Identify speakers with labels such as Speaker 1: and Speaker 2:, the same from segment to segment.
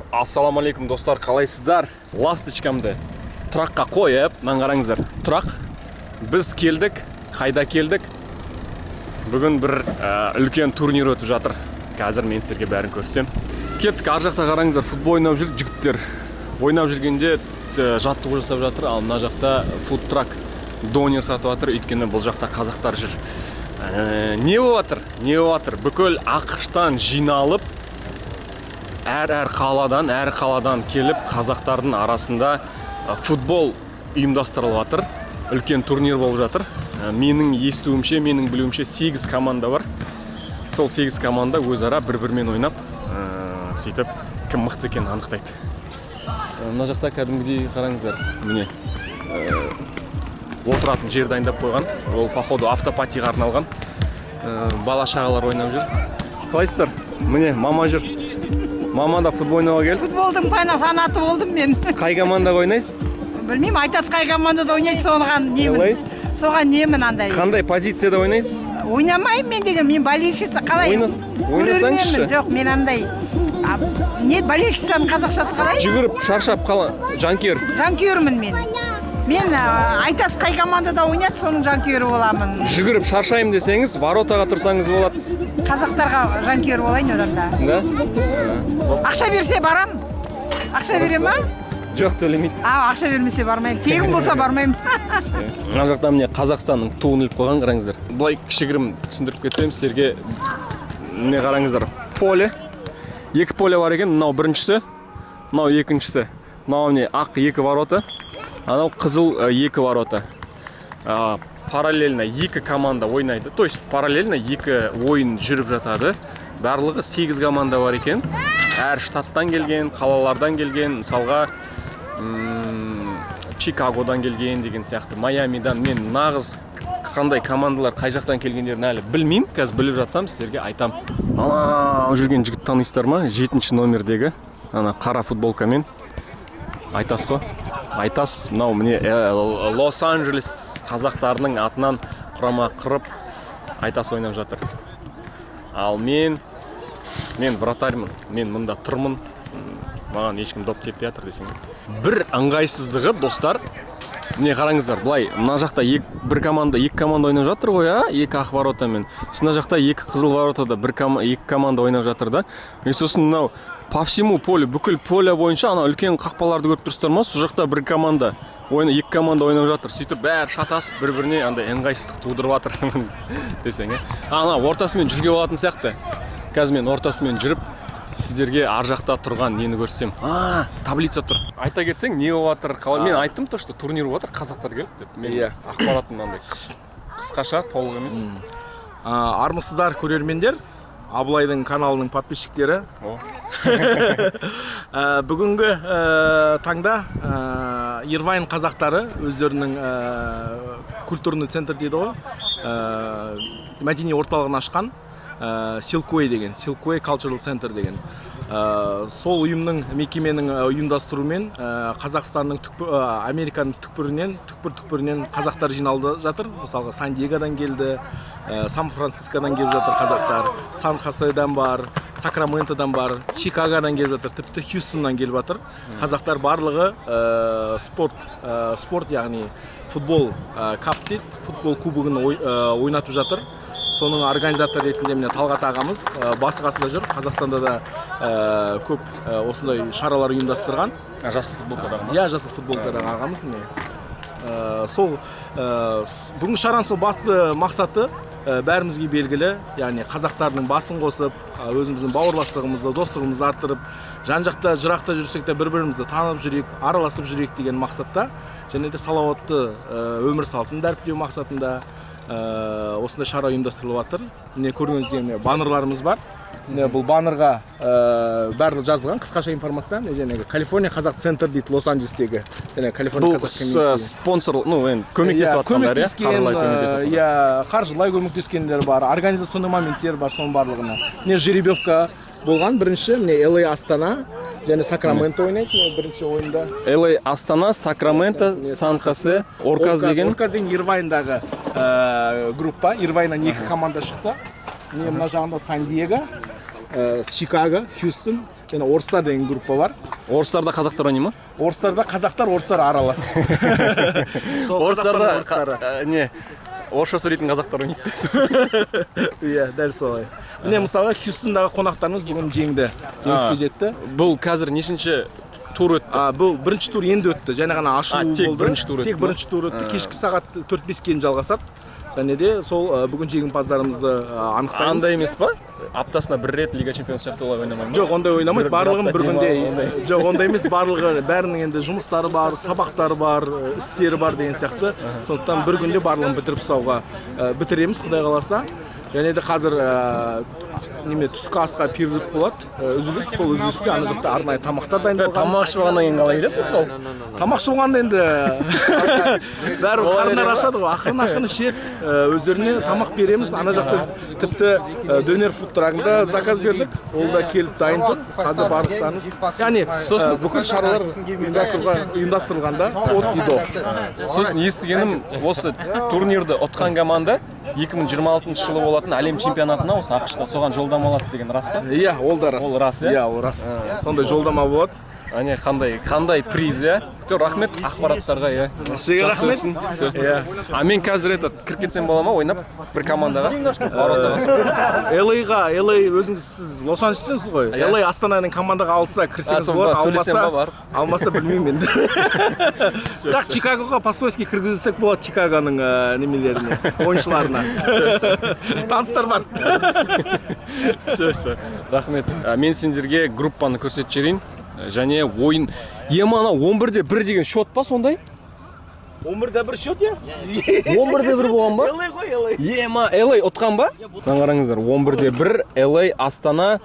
Speaker 1: Ассалаумағалейкум, достар, қалайсыздар? Ласточкамды тұраққа қойып, мынаны қараңыздар, тұрақ. Біз келдік. Қайда келдік? Бүгін бір үлкен турнир өтіп жатыр. Қазір мен сіздерге бәрін көрсетемін. Кеттік. Ар жақта, қараңыздар, футбол ойнап жүр жігіттер. Ойнап жүргенде жаттығу жасап жатыр. Ал мына жақта фудтрак, донер сатып жатыр, өйткені бұл жақта қазақтар жүр. Не болып жатыр, не болып жатыр? Бүкіл АҚШ-тан жиналып, әр қаладан, әр қаладан келіп, қазақтардың арасында футбол ұйымдастырылып жатыр. Үлкен турнир болып жатыр. Менің естуімше, менің білуімше, 8 команда бар. Сол 8 команда өзара бір бірімен ойнап, сөйтіп кім мықты екенін анықтайды. Мына жақта кәдімгідей, қараңыздар, міне, отыратын жер дайындап қойған. Ол, походу, афтепатиға арналған. Бала шағалар ойнап жүр. Қалайсыздар? Міне, мама жүр. Мама да футбол ойнауға келді.
Speaker 2: Футболдың фанаты болдым мен.
Speaker 1: Қай командаға ойнайсыз?
Speaker 2: Білмеймін, Айтас қай командада ойнайды, соған немін.
Speaker 1: LA?
Speaker 2: Соған немін андай.
Speaker 1: Қандай позицияда ойнайсыз?
Speaker 2: Ойнамаймын мен деген, мен болельщица қалай?
Speaker 1: Ойнасаңызшы.
Speaker 2: Көрерменмін. Жоқ, мен андай не, болельщицаның қазақшасы қалай?
Speaker 1: Жүгіріп шаршап қала, жанкүйер.
Speaker 2: Жанкүйермін мен. Мен Айтас қай командада ойнайды, соның жанкүйері боламын.
Speaker 1: Жүгіріп шаршаймын десеңіз, воротаға тұрсаңыз болады.
Speaker 2: Қазақтарға жанкүйер болайын одан да.
Speaker 1: Да.
Speaker 2: Ақша берсе, барам. Ақша бере ма?
Speaker 1: Жоқ, төлемейді.
Speaker 2: А, ақша бермесе, бармаймын. Тегін болса, бармаймын.
Speaker 1: Мына жақта, міне, Қазақстанның туын іліп қойған, қараңыздар. Былай кішігірім түсіндіріп кетсем сіздерге. Міне, қараңыздар, поле, екі поле бар екен. Мынау біріншісі, мынау екіншісі. Мынау, міне, ақ екі ворота, анау қызыл екі ворота. Параллельно екі команда ойнайды, то есть параллельно екі ойын жүріп жатады. Барлығы сегіз команда бар екен, әр штаттан келген, қалалардан келген. Мысалға, Чикагодан келген деген сияқты, Майамидан. Мен нағыз қандай командалар қай жақтан келгендерін әлі білмеймін. Қазір біліп жатсам, сіздерге айтам. Анау жүрген жігіт танисыздар ма? Жетінші номердегі ана қара футболкамен Айтас қой, Айтас. Мынау, міне, Лос Анджелес қазақтарының атынан құрама құрып, Айтас ойнап жатыр. Ал мен вратарьмын, мен мында тұрмын. Маған ешкім доп теппей жатыр десең. Бір ыңғайсыздығы, достар, міне, қараңыздар, былай мына жақта екі, бір команда, екі команда ойнап жатыр ғой, а екі ақ воротамен. Сосын мына жақта екі қызыл воротада екі команда ойнап жатыр да. И сосын мынау по всему полю, бүкіл поле бойынша ана үлкен қақпаларды көріп тұрсыздар ма? Сол жақта бір команда ойна, екі команда ойнап жатыр. Сөйтіп бәрі шатасып, бір біріне андай ыңғайсыздық тудырып жатыр десең, иә. Ана ортасымен жүруге болатын сияқты. Қазір мен ортасымен жүріп, сіздерге ар жақта тұрған нені көрсетсем. А, таблица тұр. Айта кетсең, не болып жатыр, қалай? Мен айттым то, что турнир болып жатыр, қазақтар келді деп. Мен ақпаратым мынандай қысқаша, толық емес.
Speaker 3: Армысыздар, көрермендер, Абылайдың каналының подписчиктері!
Speaker 1: О.
Speaker 3: Бүгінгі таңда Ирвайн қазақтары өздерінің культурный центр дейді ғой, мәдени орталығын ашқан, Силквей деген, Силквей Cultural Center деген. Сол ұйымның, мекеменің ұйымдастыруымен Қазақстанның түкпір, Американың түкпірінен, түкпір түкпірінен қазақтар жиналды жатыр. Мысалға, Сан Диегодан келді, Сан Францискодан келіп жатыр қазақтар, Сан Хоседан бар, Сакраментодан бар, Чикагодан келіп жатыр, тіпті Хьюстоннан келіп жатыр қазақтар. Барлығы спорт, яғни футбол cup дейді, футбол кубогын ойнатып жатыр. Соның организаторы ретінде, міне, Талғат ағамыз басы қасында жүр. Қазақстанда да көп осындай шаралар ұйымдастырған.
Speaker 1: А, жасыл футболкадағы ма?
Speaker 3: Иә, жасыл футболкадағы ағамыз, міне. Сол бүгінгі шараның сол басты мақсаты бәрімізге белгілі, яғни қазақтардың басын қосып, өзіміздің бауырластығымызды, достығымызды арттырып, жан жақта, жырақта жүрсек те, бір бірімізді танып жүрейік, араласып жүрейік деген мақсатта және де салауатты өмір салтын дәріптеу мақсатында осындай шара ұйымдастырылып жатыр. Міне, көргеніңіздей, міне, баннерларымыз бар. Міне, бұл баннерға барлығы жазылған қысқаша информация. Міне, жаңағы Калифорния қазақ центр дейді, Лос Анджелестегі және Калифорния
Speaker 1: Бұл
Speaker 3: қазақ community.
Speaker 1: Спонсор, ну енді көмектесіп жатқандар, иә?
Speaker 3: Көмектескен,
Speaker 1: Қаржылай көмектесіп.
Speaker 3: Иә, қаржылай көмектескендер бар, организационный моменттер бар соның барлығына. Міне, жеребьевка болған бірінші. Міне, LA, Астана және Сакраменто ойнайды, міне, бірінші ойында.
Speaker 1: LA, Астана, Сакраменто, Сан Хосе, Орказ деген.
Speaker 3: Орказ деген Ирвайндағы группа. Ирвайннан екі команда шықты. Міне, мына жағында Сан Диего, Чикаго, Хьюстон. Және орыстар деген группа бар.
Speaker 1: Орыстарда қазақтар ойнай ма?
Speaker 3: Орыстарда қазақтар, орыстар аралас. Сол
Speaker 1: Орыстарда
Speaker 3: Қазақстанның орыстары.
Speaker 1: Не, орысша сөйлейтін қазақтар ойнайды.
Speaker 3: Иә, дәл солай. Міне, мысалға, Хьюстондағы қонақтарымыз бүгін жеңді, жеңіске жетті.
Speaker 1: Бұл қазір нешінші тур өтті?
Speaker 3: А, бұл бірінші тур енді өтті, және ғана ашылу
Speaker 1: А, тек
Speaker 3: болды.
Speaker 1: Бірінші тур өтті
Speaker 3: Тек
Speaker 1: ма?
Speaker 3: бірінші тур өтті. Кешкі сағат 4-5-ке дейін жалғасады және де сол бүгін жеңімпаздарымызды анықтаймыз.
Speaker 1: Андай емес па, аптасына бір рет Лига чемпионов сияқты олай ойнамай ма?
Speaker 3: Жоқ, ондай ойнамайды.
Speaker 1: Бір
Speaker 3: Барлығын
Speaker 1: апта
Speaker 3: бір күнде
Speaker 1: демалып, ондай.
Speaker 3: Жоқ, ондай емес. Барлығы, бәрінің енді жұмыстары бар, сабақтары бар, істері бар деген сияқты. Сондықтан бір күнде барлығын бітіріп тастауға бітіреміз, құдай қаласа. Және де қазір неме, түскі асқа перерыв болады, үзіліс. Сол үзілісте ана жақта арнайы тамақтар дайындалған.
Speaker 1: Тамақ ішіп алғаннан кейін қалай кетеді футбол?
Speaker 3: Тамақ ішіп болғанда енді бәрібір қарындары ашады ғой, ақырын ақырын ішеді. Өздеріне тамақ береміз ана жақта. Тіпті дөнер фудтрагында заказ бердік, ол да келіп дайын тұр қазір. Барлықтарыңыз, яғни сосын бүкіл шаралар ұйымдастырылғанда от и до.
Speaker 1: Сосын естігенім, осы турнирді ұтқан команда 2026 жылы болатын әлем чемпионатына осы АҚШ-та, соған жолдама алады деген рас па?
Speaker 3: Иә, ол да рас.
Speaker 1: Ол рас, иә?
Speaker 3: Иә, ол рас, сондай жолдама болады.
Speaker 1: Әне, қандай приз, иә? Все, рахмет ақпараттарға, иә.
Speaker 3: Сізге
Speaker 1: Жақсы
Speaker 3: рахмет.
Speaker 1: өтсін. Всё.
Speaker 3: Иә.
Speaker 1: А мен қазір этот кіріп кетсем бола ма ойнап бір командаға, воротаға?
Speaker 3: LA-ға, LA, өзіңіз, сіз Лос Анджелестенсіз ғой.
Speaker 1: Иә.
Speaker 3: LA Астананың командаға алса, кірсеңіз
Speaker 1: А,
Speaker 3: болады,
Speaker 1: сонда сөйлесем
Speaker 3: алмаса
Speaker 1: ба барып?
Speaker 3: Алмаса, білмеймін енді. Бірақ Чикагоға по-свойски кіргізсек болады, Чикагоның немелеріне, ойыншыларына. Таныстар бар.
Speaker 1: Все, все, рахмет. Мен сендерге группаны көрсетіп жіберейін. Және ойын ема, анау 11-де 1 деген счет па сондай?
Speaker 3: 11-де 1 счет, иә.
Speaker 1: 11-де 1 болған ба?
Speaker 3: LA ғой, LA.
Speaker 1: Ема, LA ұтқан ба? Мына қараңыздар, 11-де 1 LA Астана.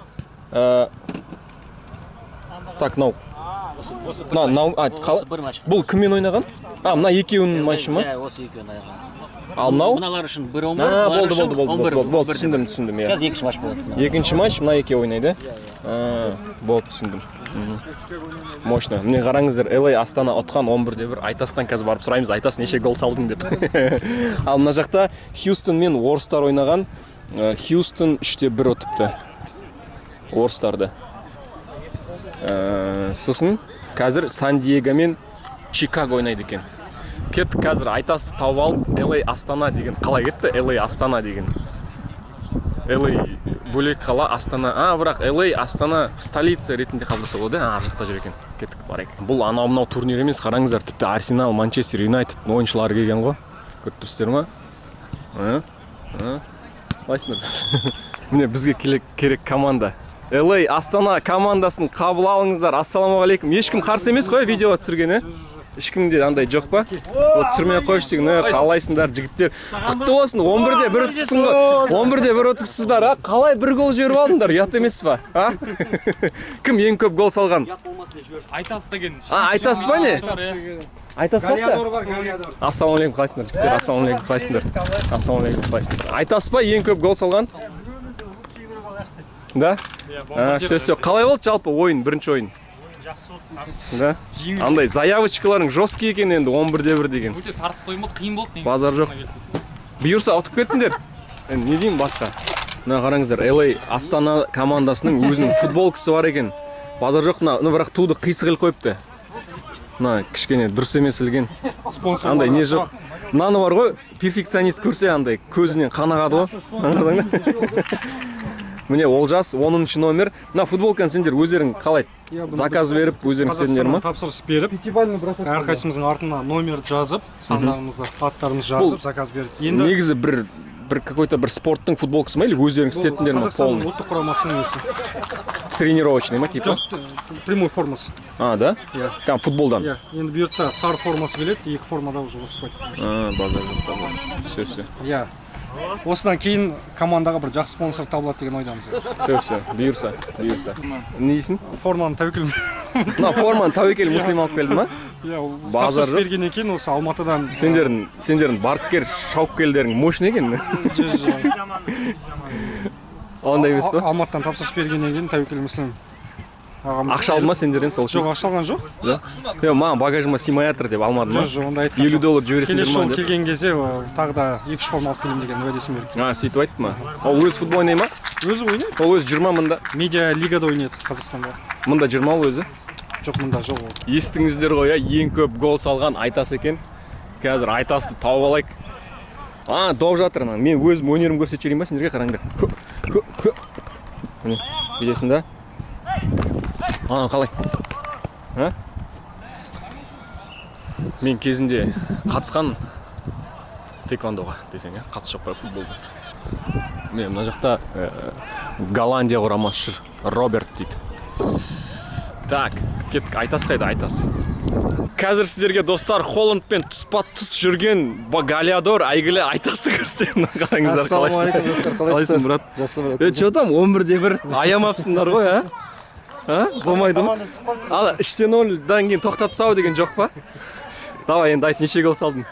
Speaker 1: Так, мынау мына мынау
Speaker 4: Осы бір матч.
Speaker 1: Бұл кіммен ойнаған? А, мына екеуінің матчы ма?
Speaker 4: Иә, осы екеуінің ойнаған.
Speaker 1: Ал мынау?
Speaker 4: Мыналар үшін 1-11,
Speaker 1: А,
Speaker 4: мыналар
Speaker 1: болды,
Speaker 4: үшін
Speaker 1: болды, болды,
Speaker 4: 11,
Speaker 1: болды, болды,
Speaker 4: 11.
Speaker 1: түсіндім, түсіндім, иә.
Speaker 4: Қазір екінші матч болады.
Speaker 1: Екінші матч мына екеуі ойнайды. А, болды, түсіндім. Мощно. Міне, қараңыздар, LA Астана ұтқан 11-де 1. Айтастан қазір барып сұраймыз, Айтас, неше гол салдың деп. Ал мына жақта Хьюстон мен орыстар ойнаған. Хьюстон 3-те 1 ұтыпты орыстарды. Сосын қазір Сан Диего мен Чикаго ойнайды екен. Кеттік, қазір Айтасты тауып алып, LA Астана деген қалай кетті? LA Астана деген. LA бөлек қала, Астана. А, бірақ LA Астана столица ретінде қабылдаса болады, а, ар жақта жүр екен. Кеттік, барайық. Бұл анау мынау турнир емес, қараңыздар, тіпті Арсенал, Манчестер Юнайтед ойыншылары келген ғой. Көріп тұрсыздар ма? А? А? Қалайсыңдар? Міне, бізге керек команда. LA Астана командасын қабыл алыңыздар. Ассалаумағалейкум. Ешкім қарсы емес қой видеоға түсірген, е? Ешкімде андай жоқ па? Вот түсірмей ақ қойшы деген. Қалайсыңдар, жігіттер? Құтты болсын, 11-де 1 ұтыпсың ғой. 11-де 1 ұтыпсыздар, а? Қалай бір гол жіберіп алдыңдар? Ұят емес па? А? Кім ең көп гол салған?
Speaker 5: Айтас деген.
Speaker 1: А, Айтас па, не? Айтас па? Ассалаумағалейкум, қалайсыңдар, жігіттер? Ассалаумағалейкум, қалайсыңдар? Ассалаумағалейкум, қалайсыңдар? Айтас па ең көп гол салған? Да? А, все, все. Қалай болды жалпы ойын, бірінші ойын?
Speaker 5: Жақсы болды.
Speaker 1: Да? Андай заявочкаларың жесткий екен енді, 11-де 1 деген.
Speaker 5: Өте тартысты ойын болды, қиын болды негізі.
Speaker 1: Базар жоқ. Бұйырса, ұтып кеттіңдер. Енді не деймін басқа? Мына қараңыздар, LA Астана командасының өзінің футболкасы бар екен. Базар жоқ, мына, ну, бірақ туды қисық іліп қойыпты. Мына кішкене дұрыс емес ілген. Андай не жоқ. Мынаны бар ғой, перфекционист көрсе, андай көзінен қан ағады ғой. Аңғарсаң. Міне, Олжас, 10 номер. Мына футболканы сендер өздерің қалай заказ беріп, өздерің істедіңдер ма?
Speaker 6: Қазақстаннан тапсырыс беріп, әрқайсымыздың артына номер жазып, сандарымызды, аттарымызды жазып, заказ бердік енді.
Speaker 1: Негізі бір какой-то бір спорттың футболкасы ма или өздерің істеттіңдер ма?
Speaker 6: Қазақстанның
Speaker 1: Полный
Speaker 6: ұлттық құрамасының несі.
Speaker 1: Тренировочный ма типа?
Speaker 6: Жоқ, прямой формасы.
Speaker 1: А, да?
Speaker 6: Иә.
Speaker 1: Там футболдан.
Speaker 6: Иә, енді бұйыртса, сары формасы келеді, екі формада уже выступать етеміз.
Speaker 1: А, базар жоқ, базар. Все, все.
Speaker 6: Иә, осыдан кейін командаға бір жақсы спонсор табылады деген ойдамыз.
Speaker 1: Все, все, бұйырса, бұйырса. Не дейсің?
Speaker 6: Форманы Тәуекел.
Speaker 1: Мына форманы Тәуекел Муслим алып келді ма?
Speaker 6: Иә, ол
Speaker 1: Базар
Speaker 6: тапсырыс
Speaker 1: жоқ.
Speaker 6: бергеннен кейін осы Алматыдан.
Speaker 1: Сендердің барып кел, шауып келдерің мощный екен. Ондай емес па?
Speaker 6: Алматыдан тапсырыс бергеннен кейін Тәуекел Муслим ағамыз.
Speaker 1: Ақша алды ма сендерден сол үшін?
Speaker 6: Жоқ, ақша алған жоқ.
Speaker 1: Жоқ. Е, маған багажыма сыймай жатыр деп алмады ма?
Speaker 6: Жоқ, ондай айтқан
Speaker 1: 50
Speaker 6: жоқ.
Speaker 1: доллар жібересіңдер
Speaker 6: Келесі
Speaker 1: ма
Speaker 6: жолы
Speaker 1: деп.
Speaker 6: келген кезде тағы да екі үш форма алып келемін деген уәдесін берді.
Speaker 1: А, сөйтіп айтты ма? Ол өзі футбол ойнай ма?
Speaker 6: Өзі ойнайды.
Speaker 1: Ол өзі 20 мында.
Speaker 6: Медиа лигада ойнайды Қазақстанда.
Speaker 1: Мында жүр ма ол өзі?
Speaker 6: Жоқ, мында жоқ ол.
Speaker 1: Естіңіздер ғой, иә, ең көп гол салған Айтас екен. Қазір Айтасты тауып алайық. А, доп жатыр ана. Мен өзім өнерімді көрсетіп жіберейін ба сендерге, қараңдар. Хө, хө, хө. Міне, видесің да? Ана қалай? А? Мен кезінде қатысқан таэквондоға десең, иә, қатысы жоқ қой футболға. Міне, мына жақта Голландия құрамасы жүр. Роберт дейді. Так, кеттік. Айтас қайда, Айтас? Қазір сіздерге, достар, Холландпен тұспа тұс жүрген голеадор әйгілі Айтасты көрсетемін. Қараңыздар,
Speaker 7: Ассалаумағалейкум, достар, қалайсыздар?
Speaker 1: Қалайсың, брат?
Speaker 7: Жақсы, брат.
Speaker 1: Е, че там, 11-де 1 аямапсыңдар ғой, а? А? Болмайды ма? Ала, 3-0-дан кейін тоқтап тастау деген жоқ па? Давай, енді айт, неше гол салдың?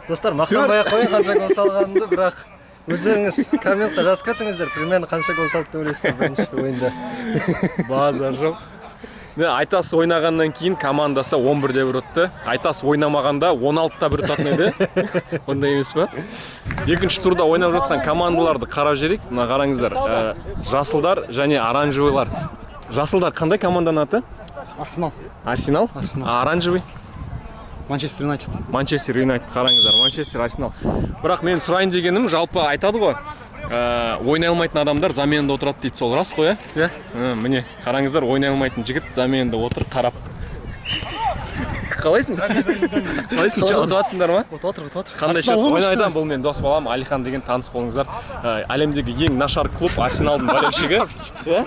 Speaker 7: Достар, мақтанбай ақ қояйын қанша гол салғанымды, бірақ өздеріңіз комментқа жазып кетіңіздер, примерно қанша гол салды деп ойлайсыздар бірінші ойында.
Speaker 1: Базар жоқ. Міне, Айтас ойнағаннан кейін командасы 11-де 1 ұтты. Айтас ойнамағанда 16-да 1 ұтатын еді. Ондай емес па? Екінші турда ойнап жатқан командаларды қарап жіберейік. Мына қараңыздар, жасылдар және оранжевыйлар. Жасылдар қандай команданың аты?
Speaker 6: Арсенал.
Speaker 1: Арсенал?
Speaker 6: Арсенал.
Speaker 1: А оранжевый?
Speaker 6: Манчестер Юнайтед.
Speaker 1: Манчестер Юнайтед, қараңыздар, Манчестер, Арсенал. Бірақ мен сұрайын дегенім, жалпы айтады ғой, ойнай алмайтын адамдар заменада отырады дейді, сол рас қой, иә?
Speaker 6: Иә.
Speaker 1: Міне, қараңыздар, ойнай алмайтын жігіт заменада отыр, қарап. Қалайсың? Қалайсың? Ұтып жатсыңдар ма?
Speaker 7: Ұтып отыр, ұтып отыр.
Speaker 1: Қандай счет? Ойнай айтамын, бұл менің дос балам Алихан деген, таныс болыңыздар. Әлемдегі ең нашар клуб Арсеналдың болельщигі. Иә?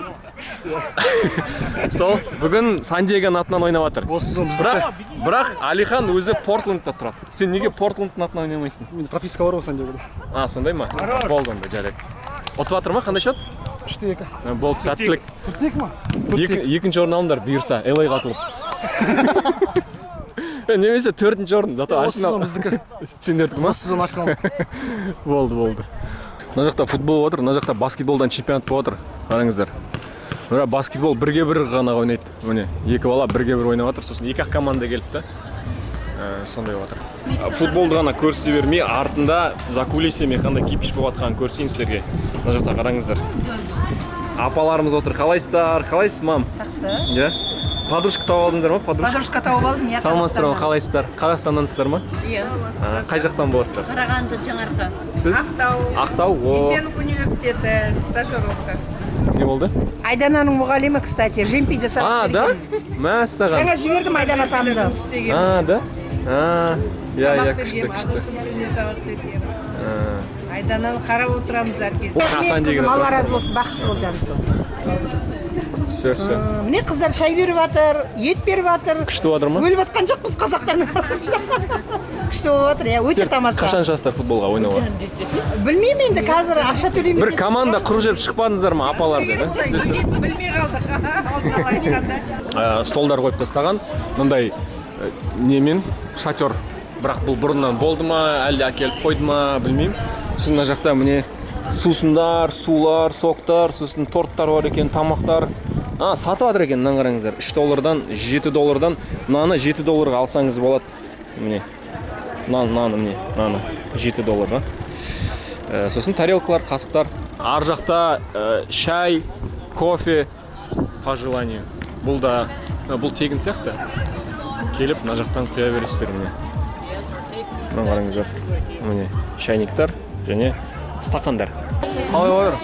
Speaker 1: Сол, бүгін Сан-Диегоның атынан ойнап жатыр.
Speaker 6: Осы сезон біздікі.
Speaker 1: Бірақ Алихан өзі Портландта тұрады. Сен неге Портландтың атынан ойнамайсың?
Speaker 6: Менде прописка бар ғой Сан-Диегода.
Speaker 1: А, сондай ма? Болды онда, жарайды. Ұтып жатыр ма? Қандай счет?
Speaker 6: 3-2.
Speaker 1: Болды, сәттілік.
Speaker 6: 4-2 ма?
Speaker 1: Екінші орын алыңдар, бұйырса, LA-ға ұтылып. Немесе төртінші орын, зато
Speaker 6: Осы сезон
Speaker 1: Арсенал.
Speaker 6: біздікі.
Speaker 1: Сендердікі ма?
Speaker 6: Осы сезон Арсенал.
Speaker 1: Болды, болды. Мына жақта футбол болып жатыр, мына жақта баскетболдан чемпионат болып жатыр. Қараңыздар. Бірақ баскетбол бірге бір ғана ойнайды. Міне, екі бала бірге бір ойнап жатыр. Сосын екі ақ команда келіпті. Сондай болып жатыр. Футболды ғана көрсете бермей, артында за кулисами қандай кипиш болып жатқанын көрсейін сіздерге. Мына жақта қараңыздар. Апаларымыз отыр. Қалайсыздар? Қалайсыз, мам?
Speaker 2: Жақсы.
Speaker 1: Иә. Подружка тауып алдыңыздар ма? Подружка.
Speaker 2: Подружка тауып алдым, иә.
Speaker 1: Саламатсыздар ма? Қалайсыздар? Қазақстандансыздар ма?
Speaker 8: Иә.
Speaker 1: Қай жақтан боласыздар?
Speaker 8: Қарағанды, Жаңаарқа.
Speaker 1: Сіз?
Speaker 8: Ақтау.
Speaker 1: Ақтау. О,
Speaker 8: Есенов университеті, стажировка.
Speaker 1: Не болды?
Speaker 2: Айдананың мұғалімі, кстати, жемпиді
Speaker 1: А,
Speaker 2: сабақ
Speaker 1: да?
Speaker 2: берген.
Speaker 1: Мәссаған.
Speaker 2: Жаңа жібердім Айдана танды.
Speaker 1: А, да? А, иә, иә,
Speaker 8: Сабақ
Speaker 1: күшті,
Speaker 8: бергем,
Speaker 1: күшті.
Speaker 8: ағылшын тілінен сабақ бергем. Айдананы қарап отырамыз әр кезде.
Speaker 2: Рахмет,
Speaker 1: Асан
Speaker 2: қызым, Алла
Speaker 1: деген.
Speaker 2: разы болсын, бақытты бол, жаным сол.
Speaker 1: Все, все.
Speaker 2: Міне, қыздар шай беріп жатыр, ет беріп жатыр.
Speaker 1: Күшті болып жатыр ма?
Speaker 2: Өліп жатқан жоқпыз қазақтардың арасында. Күшті болып жатыр, иә, өте тамаша.
Speaker 1: Қашан шығасыздар футболға ойнауға?
Speaker 2: Білмеймін енді, қазір ақша төлейміз.
Speaker 1: Бір команда құрып жіберіп шықпадыңыздар ма, апалар деді?
Speaker 8: Білмей қалдық. Алдын ала айтқанда.
Speaker 1: Столдар қойып тастаған. Мындай немен шатер. Бірақ бұл бұрыннан болды ма, әлде әкеліп қойды ма, білмеймін. Сосын мына жақта міне сусындар, сулар, соктар, сосын торттар бар екен, тамақтар. А, сатып жатыр екен, мынаны қараңыздар. 3 доллардан, 7 доллардан. Мынаны 7 долларға алсаңыз болады. Міне. Мынаны, міне, мынаны 7 долларға. Сосын тарелкалар, қасықтар. Ар жақта шай, кофе по желанию. Бұл да, бұл тегін сияқты. Келіп мына жақтан құя бересіздер, міне. Мына қараңыздар. Міне, шайниктар және стақандар. Қалай болып жатыр?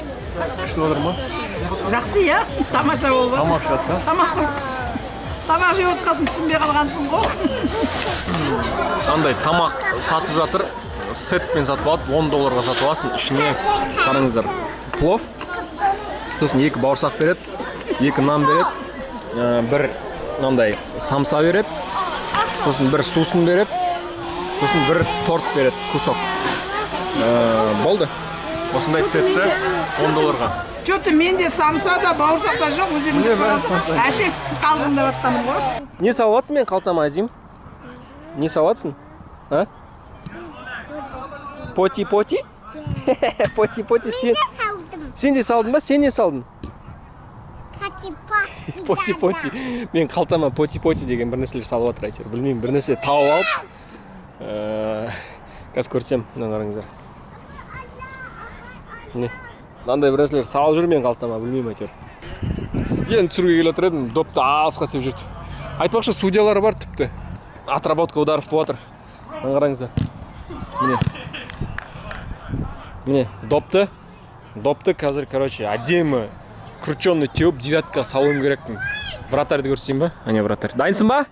Speaker 1: Күшті болып жатыр ма?
Speaker 2: Жақсы, иә, тамаша болып жатыр.
Speaker 1: Тамақ ішіп жатса?
Speaker 2: Тамақ жеп отқасын түсінбей қалғансың ғой.
Speaker 1: Андай тамақ сатып жатыр. Сетпен сатып алады, 10 долларға сатып аласың. Ішіне қараңыздар. Плов. Сосын екі бауырсақ береді, екі нан береді, бір мынандай самса береді, сосын бір сусын береді, сосын бір торт береді, кусок. Болды. Осындай сетті 10 долларға.
Speaker 2: Че-то менде самса да, бауырсақ та жоқ, өздерің жеп қойған. Әше қалжыңдап жатқаным ғой.
Speaker 1: Не салып жатсың мен қалтама, Азим? Не салып жатсың? А? Поти поти? Поти поти сен. Сен де салдың ба? Сен не салдың? Поти поти. Мен қалтама поти поти деген бір нәрселер салып жатыр әйтеуір. Білмеймін, бір нәрсе тауып алып. Қазір көрсем, мына қараңыздар. Міне. Мынандай бір нәрселер салып жүр мен қалтама, білмеймін әйтеуір. Енді түсіруге келе жатыр едім, допты алысқа теуіп жіберді. Айтпақшы, судьялар бар тіпті. Отработка ударов болып жатыр. Мына қараңыздар. Міне. Міне, допты. Допты қазір, короче, әдемі крученный теуіп девятка салуым керекпін. Вратарьды көрсетейін ба? Әне вратарь. Дайынсың ба?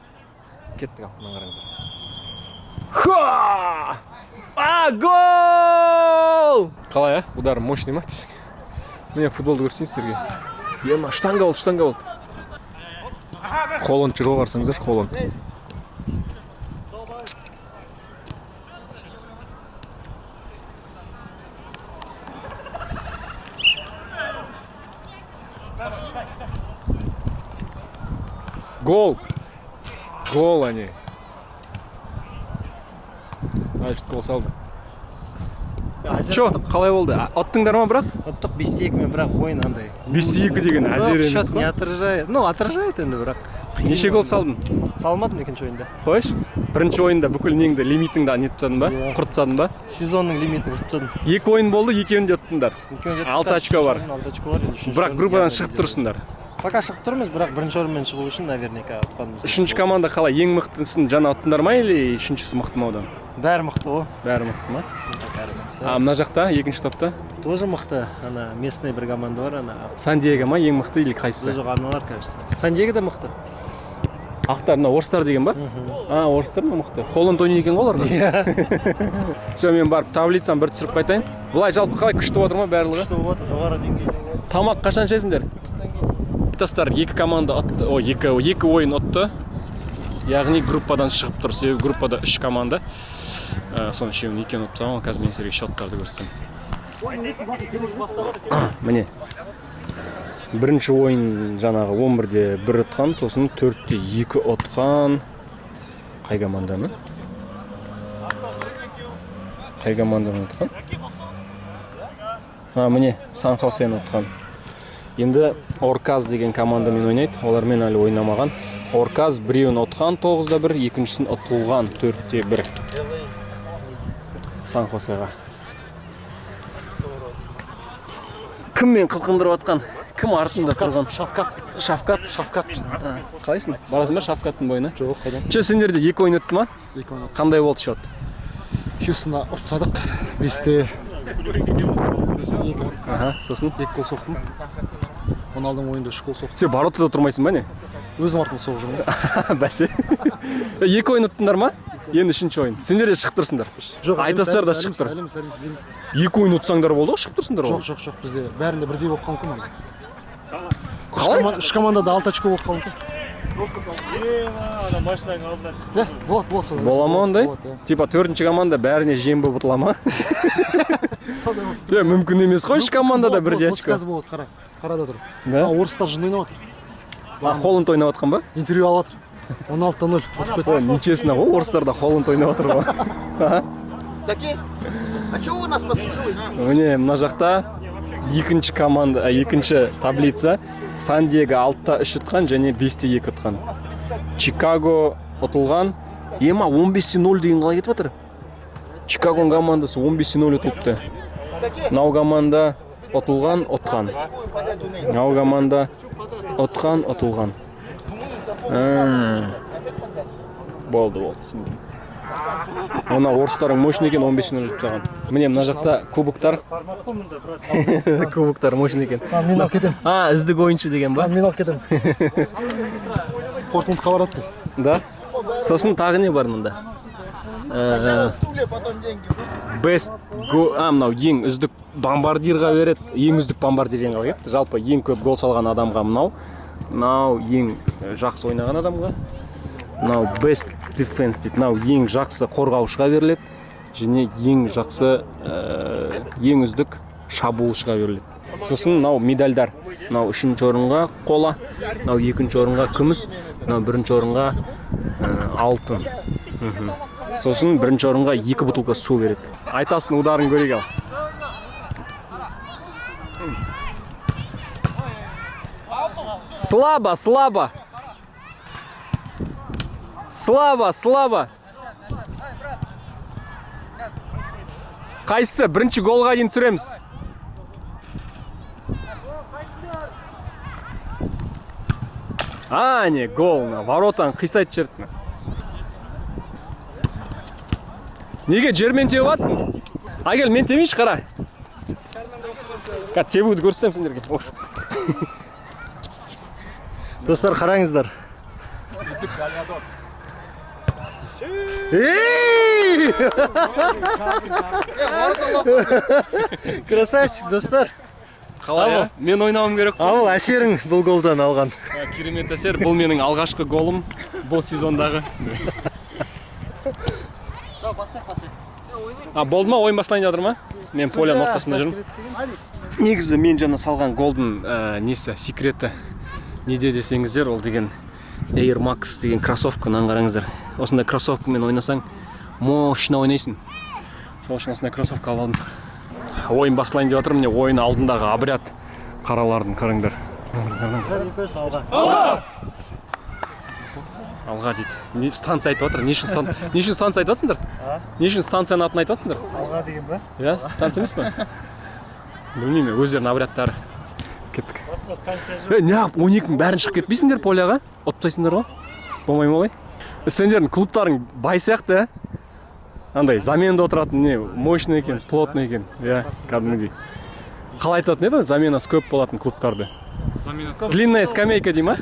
Speaker 1: Кеттік ал, мына қараңыздар. Ха! А, гол! Қалай, а? Удар мощный ма дейсің? Міне, футболды көрсетейін сіздерге. Ема, штанга болды, штанга болды. Холланд жүр ғой, қарасаңыздаршы, Холланд. Гол! Гол они. Значит, гол салды. Чё, қалай болды? Ұттыңдар ма бірақ?
Speaker 7: Ұттық 5-2 мен, бірақ ойын андай.
Speaker 1: 5-2 деген әзер емес
Speaker 7: Счет не
Speaker 1: қой.
Speaker 7: отражает. Ну, отражает енді, бірақ. Қиын
Speaker 1: Неше гол
Speaker 7: ойын.
Speaker 1: салдың?
Speaker 7: Салмадым екінші ойында.
Speaker 1: Қойшы. Бірінші ойында бүкіл неңді, лимитіңді нетіп тастадың ба?
Speaker 7: Иә.
Speaker 1: Құрт тастадың ба?
Speaker 7: Сезонның лимитін құртып тастадым.
Speaker 1: Екі ойын болды, екеуін де ұттыңдар.
Speaker 7: Екеуінде
Speaker 1: Алты очко бар.
Speaker 7: Алты очко бар. Енді үшінші
Speaker 1: Бірақ
Speaker 7: орын
Speaker 1: группадан
Speaker 7: явно
Speaker 1: шығып
Speaker 7: лидер.
Speaker 1: тұрсыңдар.
Speaker 7: Пока шығып тұрмыз, бірақ бірінші орынмен шығу үшін наверняка ұтқанымыз.
Speaker 1: Үшінші команда қалай? Ең мықтысын жаңа ұттыңдар ма или үшіншісі мықты ма одан?
Speaker 7: Бәрі мықты ғой.
Speaker 1: Бәрі мықты ма?
Speaker 7: Бәрі мықты.
Speaker 1: А мына жақта, екінші топта?
Speaker 7: Тоже мықты. Ана местный бір команда бар, ана.
Speaker 1: Сан-Диего ма ең мықты или қайсысы?
Speaker 7: Жоқ, аналар, кажется. Сан-Диего да мықты.
Speaker 1: Ақтар, мына орыстар деген ба? А, орыстар ма мықты? Холланд ойнайды екен ғой оларда. Все, мен барып таблицаны бір түсіріп қайтайын. Былай жалпы қалай, күшті болып жатыр ма барлығы?
Speaker 7: Күшті болып жатыр, жоғары деңгейде.
Speaker 1: Тамақ қашан ішесіңдер? Тастар екі команда ұтты, ой, екі ойын ұтты. Яғни группадан шығып тұр. Себебі группада үш команда. Соның үшеуін екеуін ұтып тастаған. Қазір мен сіздерге счеттарды көрсетемін. Міне. Бірінші ойын жаңағы 11-де 1 ұтқан, сосын 4-те 2 ұтқан. Қай команданы? Қай команданы ұтқан? А, міне, Сан Хосені ұтқан. Енді Орказ деген командамен ойнайды. Олармен әлі ойнамаған. Орказ біреуін ұтқан 9-да 1, екіншісін ұтылған 4-те 1. Сан Хосеға. Кіммен қылқындырып атқан? Кім артында тұрған?
Speaker 7: Шавкат.
Speaker 1: Шавкат.
Speaker 7: Шавкат.
Speaker 1: Қалайсың? Барасың ба Шавкаттың бойына?
Speaker 7: Жоқ, қайдан?
Speaker 1: Че, сендерде екі ойын өтті ма?
Speaker 7: Екі ойын.
Speaker 1: Қандай болды счет?
Speaker 7: Хьюстонда ұтып тастадық. 5-те 2.
Speaker 1: Аха, сосын?
Speaker 7: 2 гол соқтым. Оның алдыңғы ойында 3 гол соқтым.
Speaker 1: Сен воротада тұрмайсың ба не?
Speaker 7: Өзім артымда соғып жүрмін.
Speaker 1: Бәсе. Екі ойын ұттыңдар ма? Енді үшінші ойын. Сендер де шығып тұрсыңдар.
Speaker 7: Жоқ,
Speaker 1: Айтасыздар да шығып тұр.
Speaker 7: Әліміз, әліміз, әліміз.
Speaker 1: Екі ойын ұтсаңдар болды ғой, шығып тұрсыңдар ғой.
Speaker 7: Жоқ, жоқ, жоқ, бізде бәрінде бірдей болып қалуы мүмкін андай.
Speaker 1: Қалай?
Speaker 7: Үш командада 6 очко болып қалуы мүмкін. Иә, болады, болады солай.
Speaker 1: Бола ма ондай?
Speaker 7: Болады, иә.
Speaker 1: Типа төртінші команда бәріне жем болып ұтыла ма?
Speaker 7: Сондай болып.
Speaker 1: Е, мүмкін емес қой, үш командада
Speaker 7: Болады,
Speaker 1: бірдей
Speaker 7: болады,
Speaker 1: очко.
Speaker 7: Қазір болады, қара. Қарада тұр.
Speaker 1: Да?
Speaker 7: А, орыстар жынды ойнап жатыр.
Speaker 1: А, Холланд ойнап жатқан ба?
Speaker 7: Интервью алып жатыр. 16-0 ұтып кетті.
Speaker 1: О, нечестно ғой, орыстарда Холланд ойнап жатыр ғой.
Speaker 9: А чего вы нас подсуживаете?
Speaker 1: Міне, мына жақта екінші команда, екінші таблица. Сан-Диего 6-та 3 ұтқан және 5-те 2 ұтқан. Чикаго ұтылған. Ема, 15-0 деген қалай кетіп жатыр? Чикагоның командасы 15-0 ұтылыпты. Мынау команда ұтылған, ұтқан. Мынау команда ұтқан, ұтылған. Болды, болды, түсіндім. Мына орыстарың мощный екен, 15-0 ұтып тастаған. Міне, мына жақта кубоктар. Кубоктар мощный екен.
Speaker 7: А, мен алып кетемін.
Speaker 1: А, үздік ойыншы деген ба?
Speaker 7: А, мен алып кетемін. Портландқа барады бұл.
Speaker 1: Да? Сосын тағы не бар мында? Best go, а, мынау ең үздік бомбардирға береді. Ең үздік бомбардир деген қалай кетті? Жалпы ең көп гол салған адамға мынау. Мынау ең жақсы ойнаған адамға. Мынау best defense дейді. Мынау ең жақсы қорғаушыға беріледі. Және ең жақсы, ең үздік шабуылшыға беріледі. Сосын мынау медальдар. Мынау үшінші орынға қола, мынау екінші орынға күміс, мынау бірінші орынға алтын. Сосын бірінші орынға 2 бутылка су береді. Айтасың, ударын көрейік ал. Слабо, слабо. Слабо, слабо. Қайсысы? Бірінші голға дейін түсіреміз. А, не, гол, мына воротаны қисайтып жіберді мына. Неге жермен теуіп жатсың? Әкел, мен тебейінші, қара. Қазір тебуді көрсетемін сендерге. Ош.
Speaker 7: Достар, қараңыздар. Ей! Красавчик, достар.
Speaker 1: Қалай, а? Мен ойнауым керек қой.
Speaker 7: Ауыл әсерің бұл голдан алған.
Speaker 1: Керемет әсер. Бұл менің алғашқы голым бұл сезондағы. А, болды ма? Ойын бастайын деп жатыр ма? Мен поляның ортасында жүрмін. Негізі мен жаңа салған голдың несі, секреті неде десеңіздер, ол деген Air Max деген кроссовка. Мынаны қараңыздар. Осындай кроссовкамен ойнасаң, мощно ойнайсың. Сол үшін осындай кроссовка алып алдым. Ойын басталайын деп жатыр. Міне, ойын алдындағы обряд қаралардың, қараңдар. Алға дейді. Не, станция айтып жатыр. Не үшін станция? Не үшін станция айтып жатсыңдар? Не үшін станцияның атын айтып жатсыңдар?
Speaker 7: Алға деген ба?
Speaker 1: Иә, станция емес па? Білмеймін, өздерінің обрядтары. Кеттік.
Speaker 6: Басқа станция жоқ.
Speaker 1: Е, неғып 12-нің бәрін шығып кетпейсіңдер поляға? Ұтып тастайсыңдар ғой. Болмай ма олай? Сендердің клубтарың бай сияқты, ә? Андай заменада отыратын не, мощный екен, плотный екен. Иә, кәдімгідей. Қалай айтатын еді заменасы көп болатын клубтарды?
Speaker 5: Заменасы.
Speaker 1: Длинная скамейка дей ма?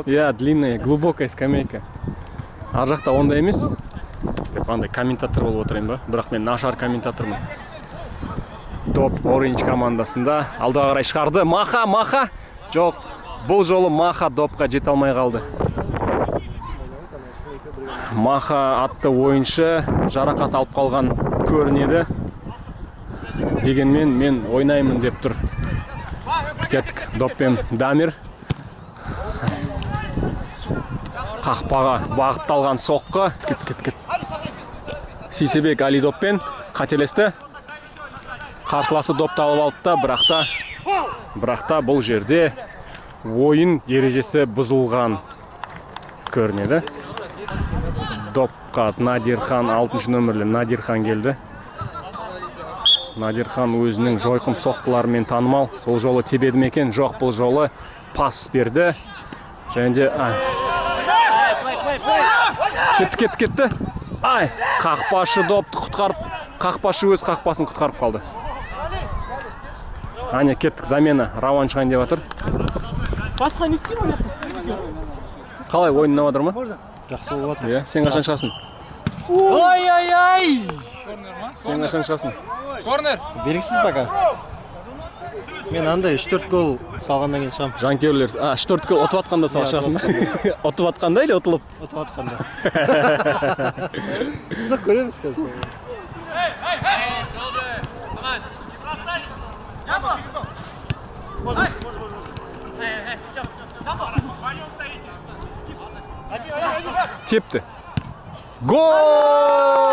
Speaker 1: Иә, длинная, глубокая скамейка. Ар жақта ондай емес. Деп андай комментатор болып отырайын ба? Бірақ мен нашар комментатормын. Топ Orange командасында алдыға қарай шығарды. Маха, Маха. Жоқ, бұл жолы Маха допқа жете алмай қалды. Маха атты ойыншы жарақат алып қалған көрінеді. Дегенмен мен ойнаймын деп тұр. Кеттік, доппен Дамир. Қақпаға бағытталған соққы. Кет, кет, кет. Сейсебек Али доппен қателесті. Қарсыласы допты алып алды да, бірақ та бұл жерде ойын ережесі бұзылған көрінеді. Допқа Надирхан, 6 нөмірлі Надирхан келді. Надирхан өзінің жойқын соққыларымен танымал. Бұл жолы тебеді ме екен? Жоқ, бұл жолы пас берді. Және де ай. Кетті, кетті, кетті. Ай, қақпашы допты құтқарып, қақпашы өз қақпасын құтқарып қалды. Әне, кеттік, замена. Рауан шығайын деп жатыр.
Speaker 5: Басқа не істеймін?
Speaker 1: Қалай, ойын ұнап жатыр ма?
Speaker 7: Жақсы болып жатыр.
Speaker 1: Иә, сен қашан шығасың?
Speaker 7: Ой, ай, ай!
Speaker 1: Сен қашан шығасың?
Speaker 5: Корнер.
Speaker 7: Белгісіз пока. Мен андай 3-4 гол салғаннан кейін шығамын.
Speaker 1: Жанкүйерлер, а, 3-4 гол ұтып жатқанда сал
Speaker 7: Иә,
Speaker 1: шығасың ба? Ұтып жатқанда или ұтылып?
Speaker 7: Ұтып жатқанда. Жоқ, көреміз қазір.
Speaker 1: Тепті. Гол!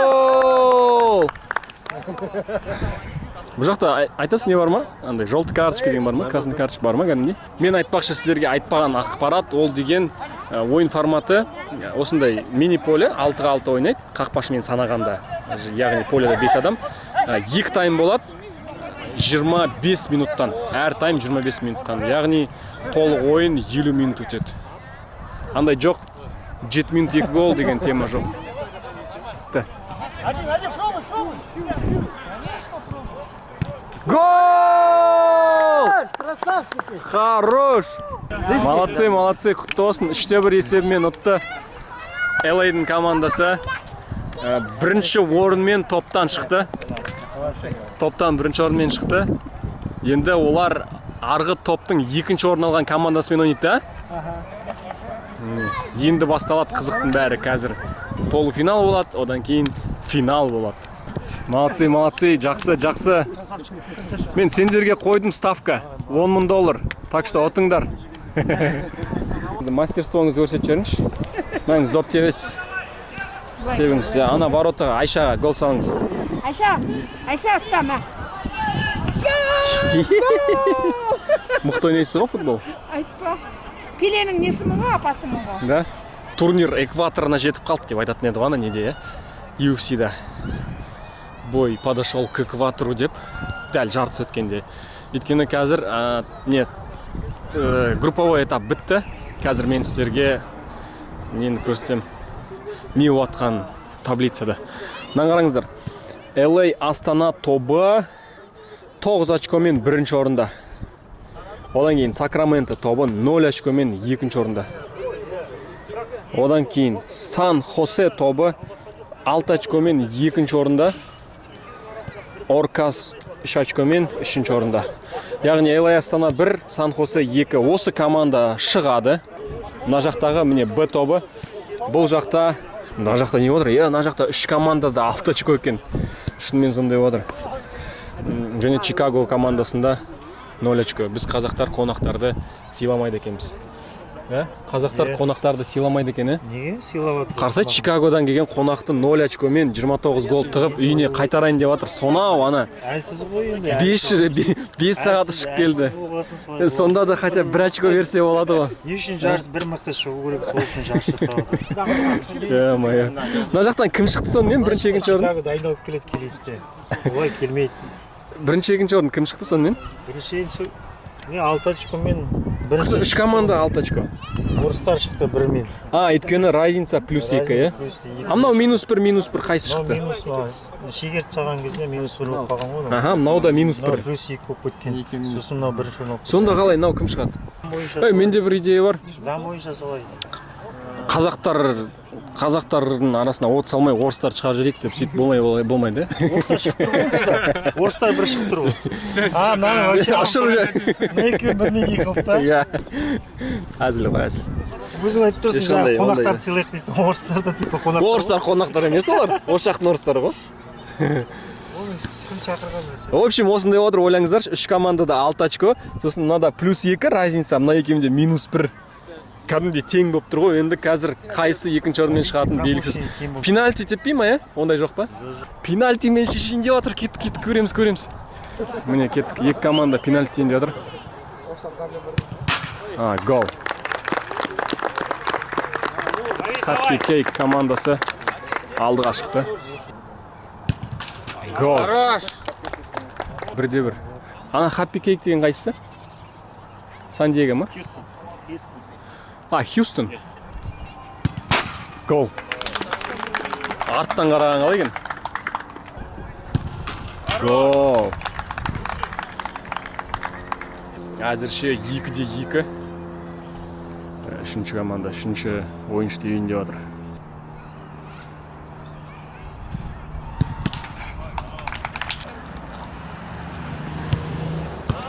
Speaker 1: Бұл жақта айтасың, не бар ма? Андай желтый карточка деген бар ма? Красный карточка бар ма кәдімгідей? Мен айтпақшы, сіздерге айтпаған ақпарат ол деген ойын форматы осындай мини поле, 6-ға 6 ойнайды, қақпашымен санағанда. Яғни поледа 5 адам. Екі тайм болады. 25 минуттан. Әр тайм 25 минуттан. Яғни толық ойын 50 минут өтеді. Андай жоқ, 7 минут 2 гол деген тема жоқ. Т. Гол! Хорош! Молодцы, молодцы, құтты болсын. 3-1 есебімен ұтты. LA-дің командасы бірінші орынмен топтан шықты. Топтан бірінші орынмен шықты. Енді олар арғы топтың екінші орын алған командасымен ойнайды да? Міне, енді басталады қызықтың бәрі қазір. Полуфинал болады, одан кейін финал болады. Молодцы, молодцы, жақсы, жақсы. Мен сендерге қойдым ставка. 10 мың доллар. Так что ұтыңдар. Мастерствоңызды көрсетіп жіберіңізші. Мынаңыз, доп тебесіз. Тебіңіз. Иә, ана воротаға Айшаға гол салыңыз.
Speaker 2: Айша, Айша, ұста, мә.
Speaker 1: Мықты ойнайсыз ғой футбол.
Speaker 2: Айтпа. Пеленің несімін ғой, апасымын ғой.
Speaker 1: Да? Турнир экваторына жетіп қалды деп айтатын еді ғой ана неде, иә? UFC-да. Бой подошел к экватору деп дәл жартысы өткенде. Өйткені қазір не, групповой этап бітті. Қазір мен сіздерге нені көрсетсем, не болып жатқанын таблицада. Мынаны қараңыздар. LA Астана тобы 9 очкомен бірінші орында. Одан кейін Сакраменто тобы 0 очкомен екінші орында. Одан кейін Сан Хосе тобы 6 очкомен екінші орында. Оркас 3 очкомен үшінші орында. Яғни LA Астана 1, Сан Хосе 2. Осы команда шығады. Мына жақтағы міне Б тобы. Бұл жақта, мына жақта не отыр? Е, мына жақта 3 команда да 6 очко екен. Шынымен сондай отыр. Және Чикаго командасында 0 очко. Біз қазақтар қонақтарды сыйламайды екенбіз. Ә? Қазақтар қонақтарды сыйламайды екен, ә?
Speaker 6: Неге сыйлап жатыр?
Speaker 1: Қарсы Чикагодан келген қонақты 0 очкомен 29 гол тығып үйіне қайтарайын деп жатыр. Сонау ана
Speaker 6: Әлсіз ғой енді.
Speaker 1: 500 5 сағат ұшып келді. Сонда да хотя бы бір очко берсе болады ғой.
Speaker 6: Не үшін жарыс бір мықты шығу керек, сол үшін жарыс жасап жатыр.
Speaker 1: Е-мое. Мына жақтан кім шықты сонымен бірінші, екінші орын?
Speaker 6: Чикаго дайындалып келеді келесіде. Олай келмейді.
Speaker 1: Бірінші, екінші орын кім шықты сонымен?
Speaker 6: Бірінші, екінші, не, 6 очкомен бірінші.
Speaker 1: Үш команда 6 очко.
Speaker 6: Орыстар шықты бірмен.
Speaker 1: А, өйткені разница плюс 2, иә?
Speaker 6: Плюс 2.
Speaker 1: А мынау минус 1, минус 1 қайсы
Speaker 6: Мынау
Speaker 1: шықты?
Speaker 6: минус, мынау шегеріп тастаған кезде минус 1 болып қалған ғой.
Speaker 1: Аха, мынау да минус
Speaker 6: Мынау
Speaker 1: 1.
Speaker 6: плюс 2 болып кеткен. Сосын мынау бірінші орын алып
Speaker 1: Сонда қалай, мынау кім шығады?
Speaker 6: бойынша.
Speaker 1: Ей, менде бір идея бар.
Speaker 6: Заң бойынша солай.
Speaker 1: Қазақтардың арасына от салмай, орыстар шығарып жіберейік деп, сөйтіп болмай болмай болмайды, иә?
Speaker 6: Орыстар шығып тұр ғой онсыз да. Орыстар бір шығып тұр ғой. А, мынаны вообще
Speaker 1: Ашырып жібер.
Speaker 6: Мына екеуін бірмен екі қылып па?
Speaker 1: Иә. Әзіл ғой, әзіл.
Speaker 6: Өзің айтып тұрсың,
Speaker 1: Ешқандай
Speaker 6: жаңағы
Speaker 1: ондай-
Speaker 6: қонақтарды сыйлайық дейсің, орыстар да типа қонақтар.
Speaker 1: Орыстар қонақтар емес олар. Осы жақтың орыстары ғой.
Speaker 6: Кім шақырған өзі?
Speaker 1: В общем, осындай отыр, ойлаңыздаршы, үш командада 6 очко, сосын мынада плюс 2 разница, мына екеуінде минус 1. Кәдімгідей тең болып тұр ғой. Енді қазір қайсы екінші орынмен шығатыны белгісіз.
Speaker 6: Тең болып
Speaker 1: Пенальти теппей ма, иә? Ондай жоқ па? Пенальтимен шешейін деп жатыр. Кеттік, кеттік, көреміз, көреміз. Міне кеттік. Екі команда пенальти деп жатыр. А, гол. Happy Cake командасы алдыға шықты. Гол. Бірде бір. Ана Happy Cake деген қайсысы? Сан Диего ма? А, Хьюстон. Гол. Арттан қараған қалай екен? Гол. Әзірше 2-де 2. Үшінші команда, үшінші ойыншы үйін деп жатыр.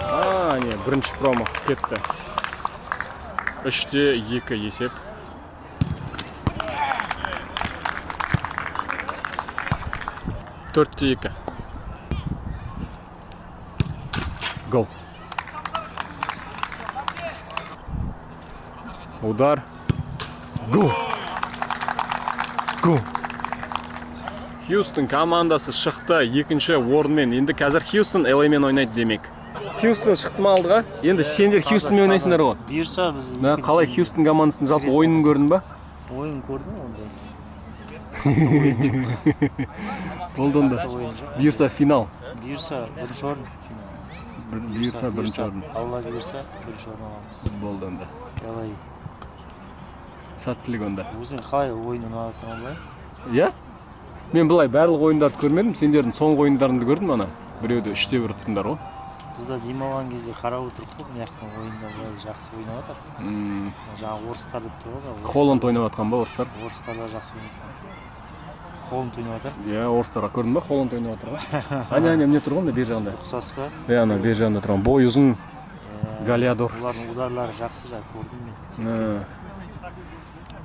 Speaker 1: А, не, бірінші промах кетті. 3-2 есеп. 4-2. Гол. Удар. Гол. Гол. Хьюстон командасы шықты екінші орынмен. Енді қазір Хьюстон LA-мен ойнайды демек. Хьюстон шықты ма алдыға? Енді сендер Хьюстонмен ойнайсыңдар ғой.
Speaker 6: Бұйырса, біз
Speaker 1: Мына қалай, Хьюстон командасының жалпы ойынын көрдің ба?
Speaker 6: Ойын көрдім ондай.
Speaker 1: Болды онда.
Speaker 6: Ойын жоқ.
Speaker 1: Бұйырса, финал.
Speaker 6: Бұйырса, бірінші орын.
Speaker 1: Бұйырса, бірінші орын.
Speaker 6: Алла бұйырса, бірінші орын аламыз.
Speaker 1: Болды онда.
Speaker 6: Қалай?
Speaker 1: Сәттілік онда.
Speaker 6: Өзің қалай, ойын ұнап жатыр ма былай?
Speaker 1: Иә? Мен былай барлық ойындарды көрмедім, сендердің соңғы ойындарыңды көрдім ана. Біреуді 3-1 ұттыңдар ғой.
Speaker 6: Біз де демалған кезде қарап отырдық қой, мына жақтың ойында былай жақсы ойнап жатыр. Жаңағы орыстар деп тұр ғой.
Speaker 1: Холланд ойнап жатқан ба, орыстар?
Speaker 6: Орыстар да жақсы ойнап жатыр. Холланд ойнап жатыр.
Speaker 1: Иә, орыстарға көрдің ба? Холланд ойнап жатыр ғой. Әне, әне, міне тұр ғой, мына бер жағында.
Speaker 6: Ұқсас па?
Speaker 1: Иә, ана бер жағында тұрған. Бойы ұзын голеадор.
Speaker 6: Олардың ударлары жақсы, жаңа көрдім мен.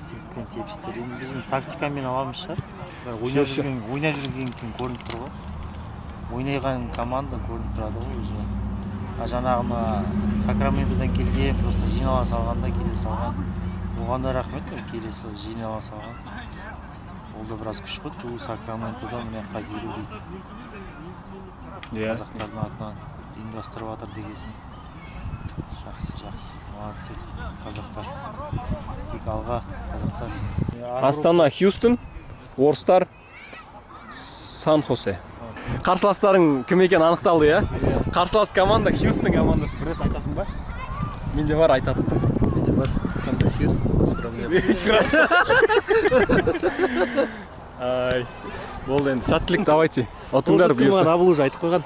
Speaker 6: Тепкен тепістер. Енді біздің тактикамен аламыз шығар. Бірақ ойнап
Speaker 1: Всё, всё.
Speaker 6: жүрген, ойнап жүрген кейін көрініп тұр ғой. Ойнаған команда көрініп тұрады ғой уже. А жаңағы мына Сакраментодан келген, просто жинала салғанда келе салған. Оған да рахмет, ол келесі жинала салған. Ол да біраз күш қой, ту Сакраментодан мына жаққа келу дейді.
Speaker 1: Иә.
Speaker 6: Қазақтардың атынан ұйымдастырып жатыр дегесін. Жақсы, жақсы. Молодцы, қазақтар. Тек алға, қазақтар.
Speaker 1: Астана, Хьюстон, орыстар, Сан Хосе. Қарсыластарың кім екені анықталды, иә? Қарсылас команда Хьюстон командасы. Бір нәрсе айтасың ба? Менде бар айтатын сөз.
Speaker 7: Менде бар.
Speaker 1: Қандай?
Speaker 7: Хьюстон без проблем.
Speaker 1: Ай, болды енді, сәттілік, давайте. Ұтыңдар
Speaker 7: Маған
Speaker 1: бұйырса.
Speaker 7: Абыл уже айтып қойған.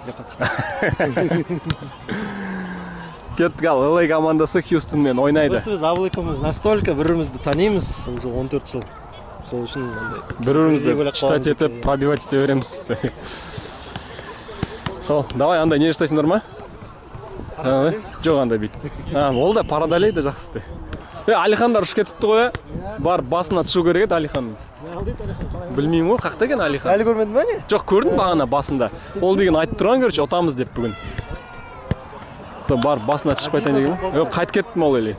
Speaker 1: Кеттік, ал LA командасы Хьюстонмен ойнайды.
Speaker 7: Просто біз Абыл екеуміз настолько бір бірімізді танимыз уже 14 жыл. Сол үшін андай
Speaker 1: Бір бірімізді
Speaker 7: ойлап
Speaker 1: читать
Speaker 7: қаламыз.
Speaker 1: етіп, пробивать ете береміз. Сол, давай, андай не жасайсыңдар ма? А, жоқ, андай бүйтіп. А, ол да парадалей да жақсы. Е, Алихандар ұшып кетіпті ғой, иә? Бар, басына түсу керек еді Алиханның. Білмеймін ғой, қақта екен Алихан.
Speaker 7: Әлі көрмедің ба, не?
Speaker 1: Жоқ, көрдім бағана басында. Ол деген айтып тұрған, короче, ұтамыз деп бүгін. Сол барып басына түсіп қайтайын деген. Е, қайтып кеттім ол или.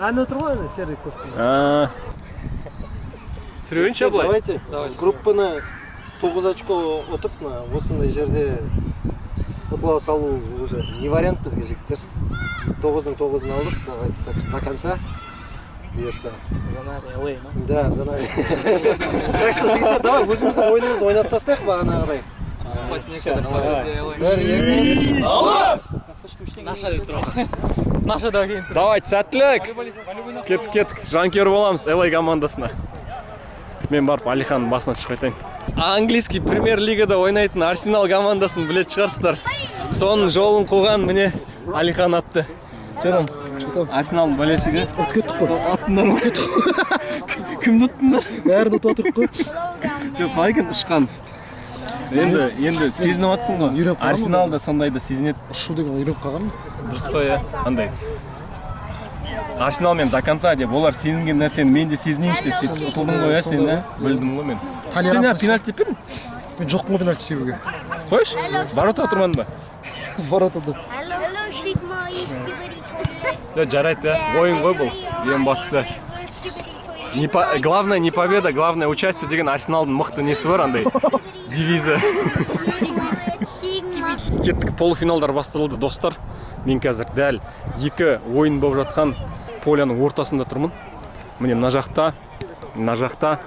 Speaker 7: Әне отыр ғой, ана серый кофта.
Speaker 1: А. Түсірейінші былай.
Speaker 7: Давайте. Группаны 9 очко ұтып, мына осындай жерде ұтыла салу уже не вариант бізге, жігіттер. 9-ның 9-ын алдық. Давайте, так что до конца. Бұйырса.
Speaker 6: За нами LA ма?
Speaker 7: Да, за нами. Так что, жігіттер, давай өзіміздің ойынымызды ойнап тастайық бағанағыдай. Бір, екі,
Speaker 1: Давайте, сәттілік. Кеттік, кеттік. Жанкүйер боламыз LA командасына. Мен барып Алиханның басына шығып қайтайын. Английский премьер-лигада ойнайтын Арсенал командасын білетін шығарсыздар. Соның жолын қуған міне Алихан атты. Че там? Арсеналдың болельщигі.
Speaker 7: Ұтып кеттік қой.
Speaker 1: Ұттыңдар ма? Кімді ұттыңдар?
Speaker 7: Бәрін ұтып отырық қой.
Speaker 1: Жоқ, қалай екен ұшқан? Енді сезініп жатсың ғой.
Speaker 7: Үйреніп қалған.
Speaker 1: Арсенал да сондай да сезінеді.
Speaker 7: Ұшу деген үйреніп қалғанмын.
Speaker 1: Дұрыс қой, иә. Андай. Арсеналмен до конца деп олар сезінген нәрсені мен де сезінейінші деп сөйтіп ұтылдың ғой, иә, сен, иә? Білдім ғой мен. Сен не, пенальти теппедің?
Speaker 7: Мен жоқпын ғой пенальти тебуге.
Speaker 1: Қойшы. Ворота тұрмадың ба?
Speaker 7: Воротада.
Speaker 1: Да, жарайды, иә. Ойын ғой бұл. Ең бастысы. Не по... Главное не победа, главное участие деген Арсеналдың мықты несі бар андай. Девизі. Кеттік, полуфиналдар басталды, достар. Мен қазір дәл екі ойын болып жатқан поляның ортасында тұрмын. Міне, мына жақта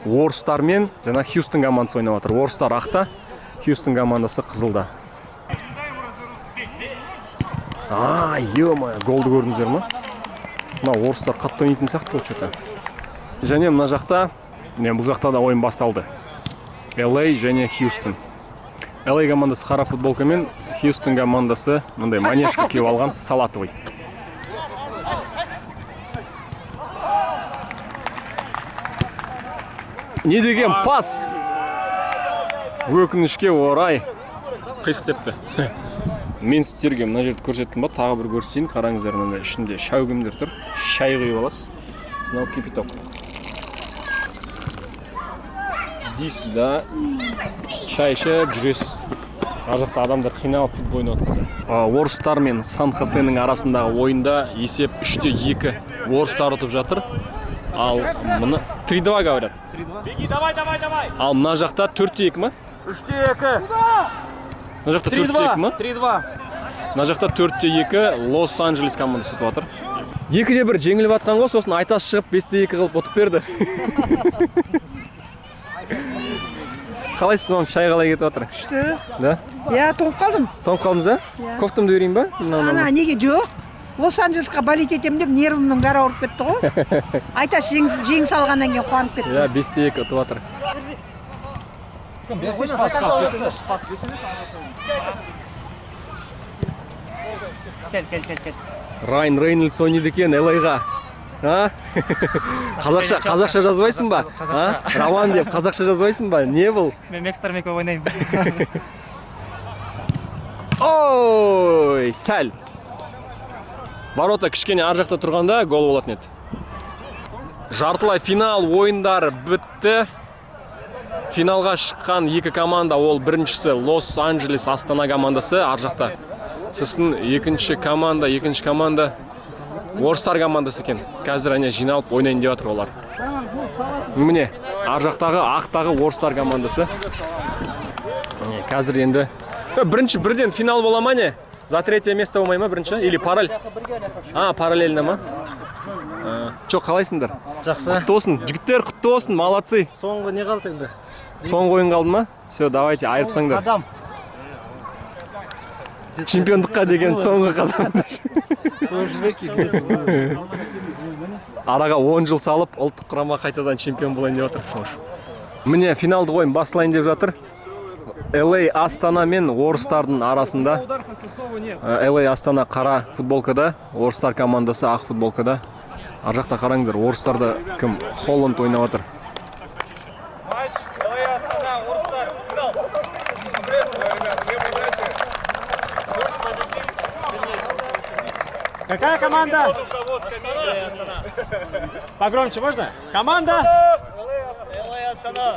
Speaker 1: орыстар мен жаңа Хьюстон командасы ойнап жатыр. Орыстар ақта, Хьюстон командасы қызылда. А, ё-моё, голды көрдіңіздер ма? Мына орыстар қатты ойнайтын сияқты ғой что-то. Және мына жақта, міне, бұл жақта да ойын басталды. LA және Хьюстон. LA командасы қара футболкамен, Хьюстон командасы мындай манежка киіп алған, салатовый. Не деген пас! Өкінішке орай қисық тепті. Мен сіздерге мына жерді көрсеттім ба, тағы бір көрсетейін. Қараңыздар, мынандай ішінде шәугімдер тұр. Шай құйып аласыз. Мынау кипяток. Дейсіз да, шай ішіп жүресіз. Ар жақта адамдар қиналып футбол ойнап жатқанда. Орыстар мен Сан Хосенің арасындағы ойында есеп 3-2. Орыстар ұтып жатыр. Ал мына 3-2 говорят.
Speaker 5: Беги, давай, давай, давай!
Speaker 1: Ал мына жақта 4-2 ма?
Speaker 5: 3-2!
Speaker 1: Мына жақта 4-2 ма?
Speaker 5: 3-2!
Speaker 1: Мына жақта 4-2 Лос-Анджелес командасы ұтып жатыр. 2-1 жеңіліп жатқан ғой, сосын айтас шығып 5-2 қылып ұтып берді. Қалайсыз, мам, шай қалай кетіп жатыр?
Speaker 2: Күшті.
Speaker 1: Да?
Speaker 2: Иә, тоңып қалдым.
Speaker 1: Тоңып қалдыңыз, а? Кофтамды берейін ба?
Speaker 2: Ана неге жоқ? Лос Анджелесқа болеть етемін деп нервімнің бәрі ауырып кетті ғой. Айташ жеңіс алғаннан кейін қуанып кеттім.
Speaker 1: Иә, 5-2 ұтып жатыр.
Speaker 5: Берсейші, пас, пас, берсейші.
Speaker 6: Кел, кел, кел, кел.
Speaker 1: Райан Рейнольдс ойнайды екен LA-ға. А? Қазақша, қазақша жазбайсың ба? А? Рауан деп қазақша жазбайсың ба? Не бұл?
Speaker 6: Мен Мекстармен көп ойнаймын.
Speaker 1: Ой, сәл. Ворота кішкене ар жақта тұрғанда гол болатын еді. Жартылай финал ойындары бітті. Финалға шыққан екі команда, ол біріншісі Лос-Анджелес Астана командасы ар жақта. Сосын екінші команда орыстар командасы екен. Қазір әне жиналып ойнайын деп жатыр олар. Міне, ар жақтағы ақтағы орыстар командасы. Міне, қазір енді бірінші бірден финал бола ма, не? За третье место болмай ма бірінші? Или параллель? А, параллельно ма? А, жоқ, қалайсыңдар?
Speaker 7: Жақсы.
Speaker 1: Құтты болсын, жігіттер, құтты болсын, молодцы.
Speaker 7: Соңғы не қалды енді?
Speaker 1: Соңғы ойын қалды ма? Все, давайте, айырып тастаңдар.
Speaker 7: Қадам.
Speaker 1: Чемпиондыққа деген соңғы қадам.
Speaker 7: Флешбеки где-то.
Speaker 1: Араға 10 жыл салып, ұлттық құрама қайтадан чемпион болайын деп жатыр. Хош. Міне, финалдық ойын басталайын деп жатыр. LA Астана мен орыстардың арасында. LA Астана қара футболкада, орыстар командасы ақ футболкада. Ар жақта қараңдар, орыстарда кім? Холланд ойнап жатыр.
Speaker 5: Матч LA Астана, орыстар. Финал. Приветствую, ребят. Всем удачи. Пусть победит сильнейший.
Speaker 9: Какая команда?
Speaker 5: Астана.
Speaker 9: Погромче можно? Команда?
Speaker 5: LA Астана.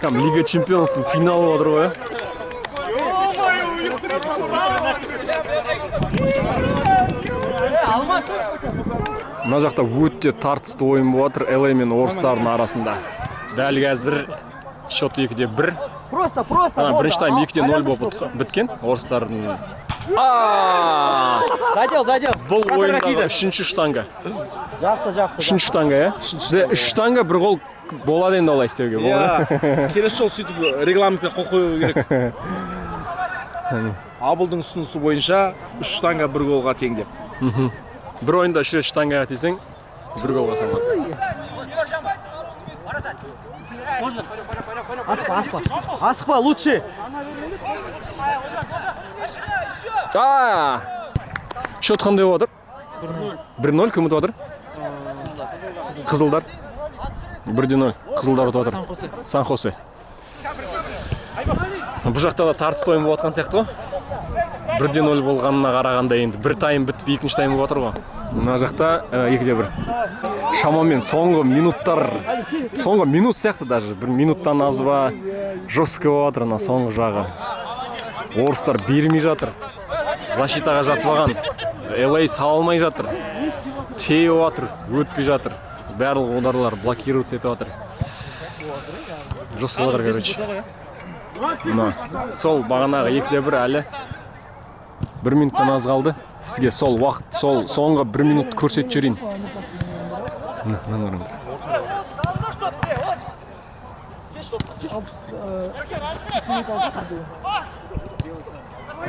Speaker 1: Там Лига чемпионов финалы болып жатыр ғой, иә?
Speaker 5: Ё-моё, у них три состава.
Speaker 1: Мына жақта өте тартысты ойын болып жатыр LA мен орыстардың арасында. Дәл қазір счет 2-1.
Speaker 7: Просто, просто.
Speaker 1: Ана, бірінші тайм 2-0 болып біткен орыстардың. А!
Speaker 4: Задел, задел.
Speaker 1: Бұл ойындағы үшінші штанга.
Speaker 7: Жақсы, жақсы.
Speaker 1: Үшінші штанга, иә? Бізде үш штанга, бір гол болады енді, олай істеуге болады.
Speaker 3: Иә, келесі жолы сөйтіп регламентке қол қою керек. Абылдың ұсынысы бойынша, үш штанга бір голға тең деп.
Speaker 1: Бір ойында үш рет штангаға тисең, бір голға салынады.
Speaker 7: Асықпа, лучше.
Speaker 1: А! Счет қандай болып жатыр? 1-0. Кім ұтып жатыр? Қызылдар. 1-0. Қызылдар ұтып жатыр. Сан Хосе. Бұл жақта да тартысты ойын болып жатқан сияқты ғой. 1-0 болғанына қарағанда, енді бір тайм бітіп, екінші тайм болып жатыр ғой. Мына жақта 2-1. Шамамен соңғы минуттар, соңғы минут сияқты даже, бір минуттан аз ба, жестко болып жатыр мына соңғы жағы. Орыстар бермей жатыр. Защитаға жатып алған. LA сала алмай жатыр. Теуіп жатыр, өтпей жатыр. Барлық ударлар блокироваться етіп жатыр. Жестко жатыр, короче. Мына сол бағанағы 2-1, әлі бір минуттан аз қалды. Сізге сол уақыт, сол соңғы бір минут көрсетіп жіберейін. Мына, мынаны қараңдар.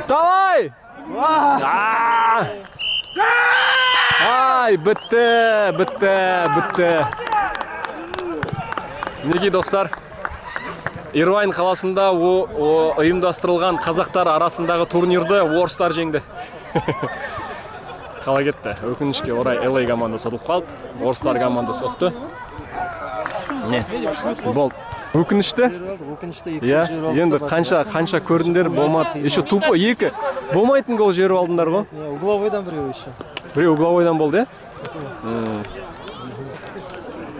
Speaker 1: Давай! А! Ай, бітті, бітті, бітті. Мінекей, достар, Ирвайн қаласында о ұйымдастырылған қазақтар арасындағы турнирді орыстар жеңді. Қалай кетті? Өкінішке орай, LA командасы ұтылып қалды. Орыстар командасы ұтты. Не? Болды. Өкінішті?
Speaker 7: Өкінішті, екі
Speaker 1: Иә,
Speaker 7: гол жіберіп алдық
Speaker 1: енді
Speaker 7: та басында.
Speaker 1: Қанша қанша көрдіңдер, болмады. Еще тупо екі болмайтын гол жіберіп алдыңдар ғой.
Speaker 7: Иә, угловойдан біреу еще.
Speaker 1: Біреу угловойдан болды, иә?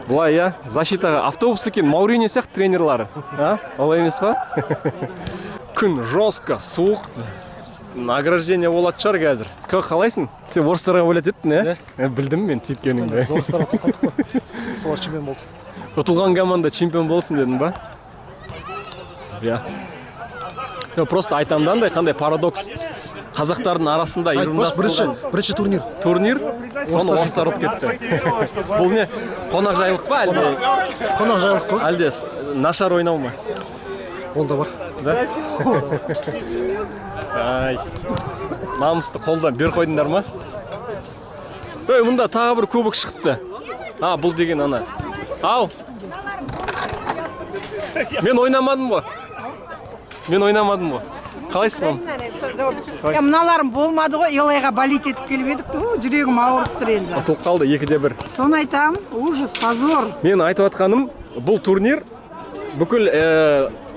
Speaker 1: Былай, иә, защитаға автобус екен, Мауриньо сияқты тренерлары. А? Олай емес па? Күн жестко, суық. Награждение болатын шығар қазір. Қалайсың? Сен орыстарға болеть еттің, иә? Білдім мен сөйткеніңді.
Speaker 7: Біз орыстарға ұтылып қалдық қой. Солар чемпион болды.
Speaker 1: Ұтылған команда чемпион болсын дедің ба? Иә. Жоқ, просто айтамын да, андай қандай парадокс. Қазақтардың арасында
Speaker 7: Айтпашы, бірінші,
Speaker 1: ұйымдастырылған
Speaker 7: бірінші турнир.
Speaker 1: Турнир, соны орыстар ұтып кетті. Бұл не, қонақжайлық па, әлде
Speaker 7: Қонақжайлық қой.
Speaker 1: әлде нашар ойнау ма?
Speaker 7: Ол да бар.
Speaker 1: Да? Ай. Намысты қолдан бер қойдыңдар ма? Ей, мұнда тағы бір кубок шығыпты. А, бұл деген ана. Ау. Мен ойнамадым ғой. Мен ойнамадым ғой. Қалайсың, мам?
Speaker 2: Е, мыналарым болмады ғой, LA-ға болеть етіп келіп едік ту, жүрегім ауырып тұр енді.
Speaker 1: Ұтылып қалды 2-1.
Speaker 2: Соны айтам, ужас, позор.
Speaker 1: Мен айтып жатқаным, бұл турнир бүкіл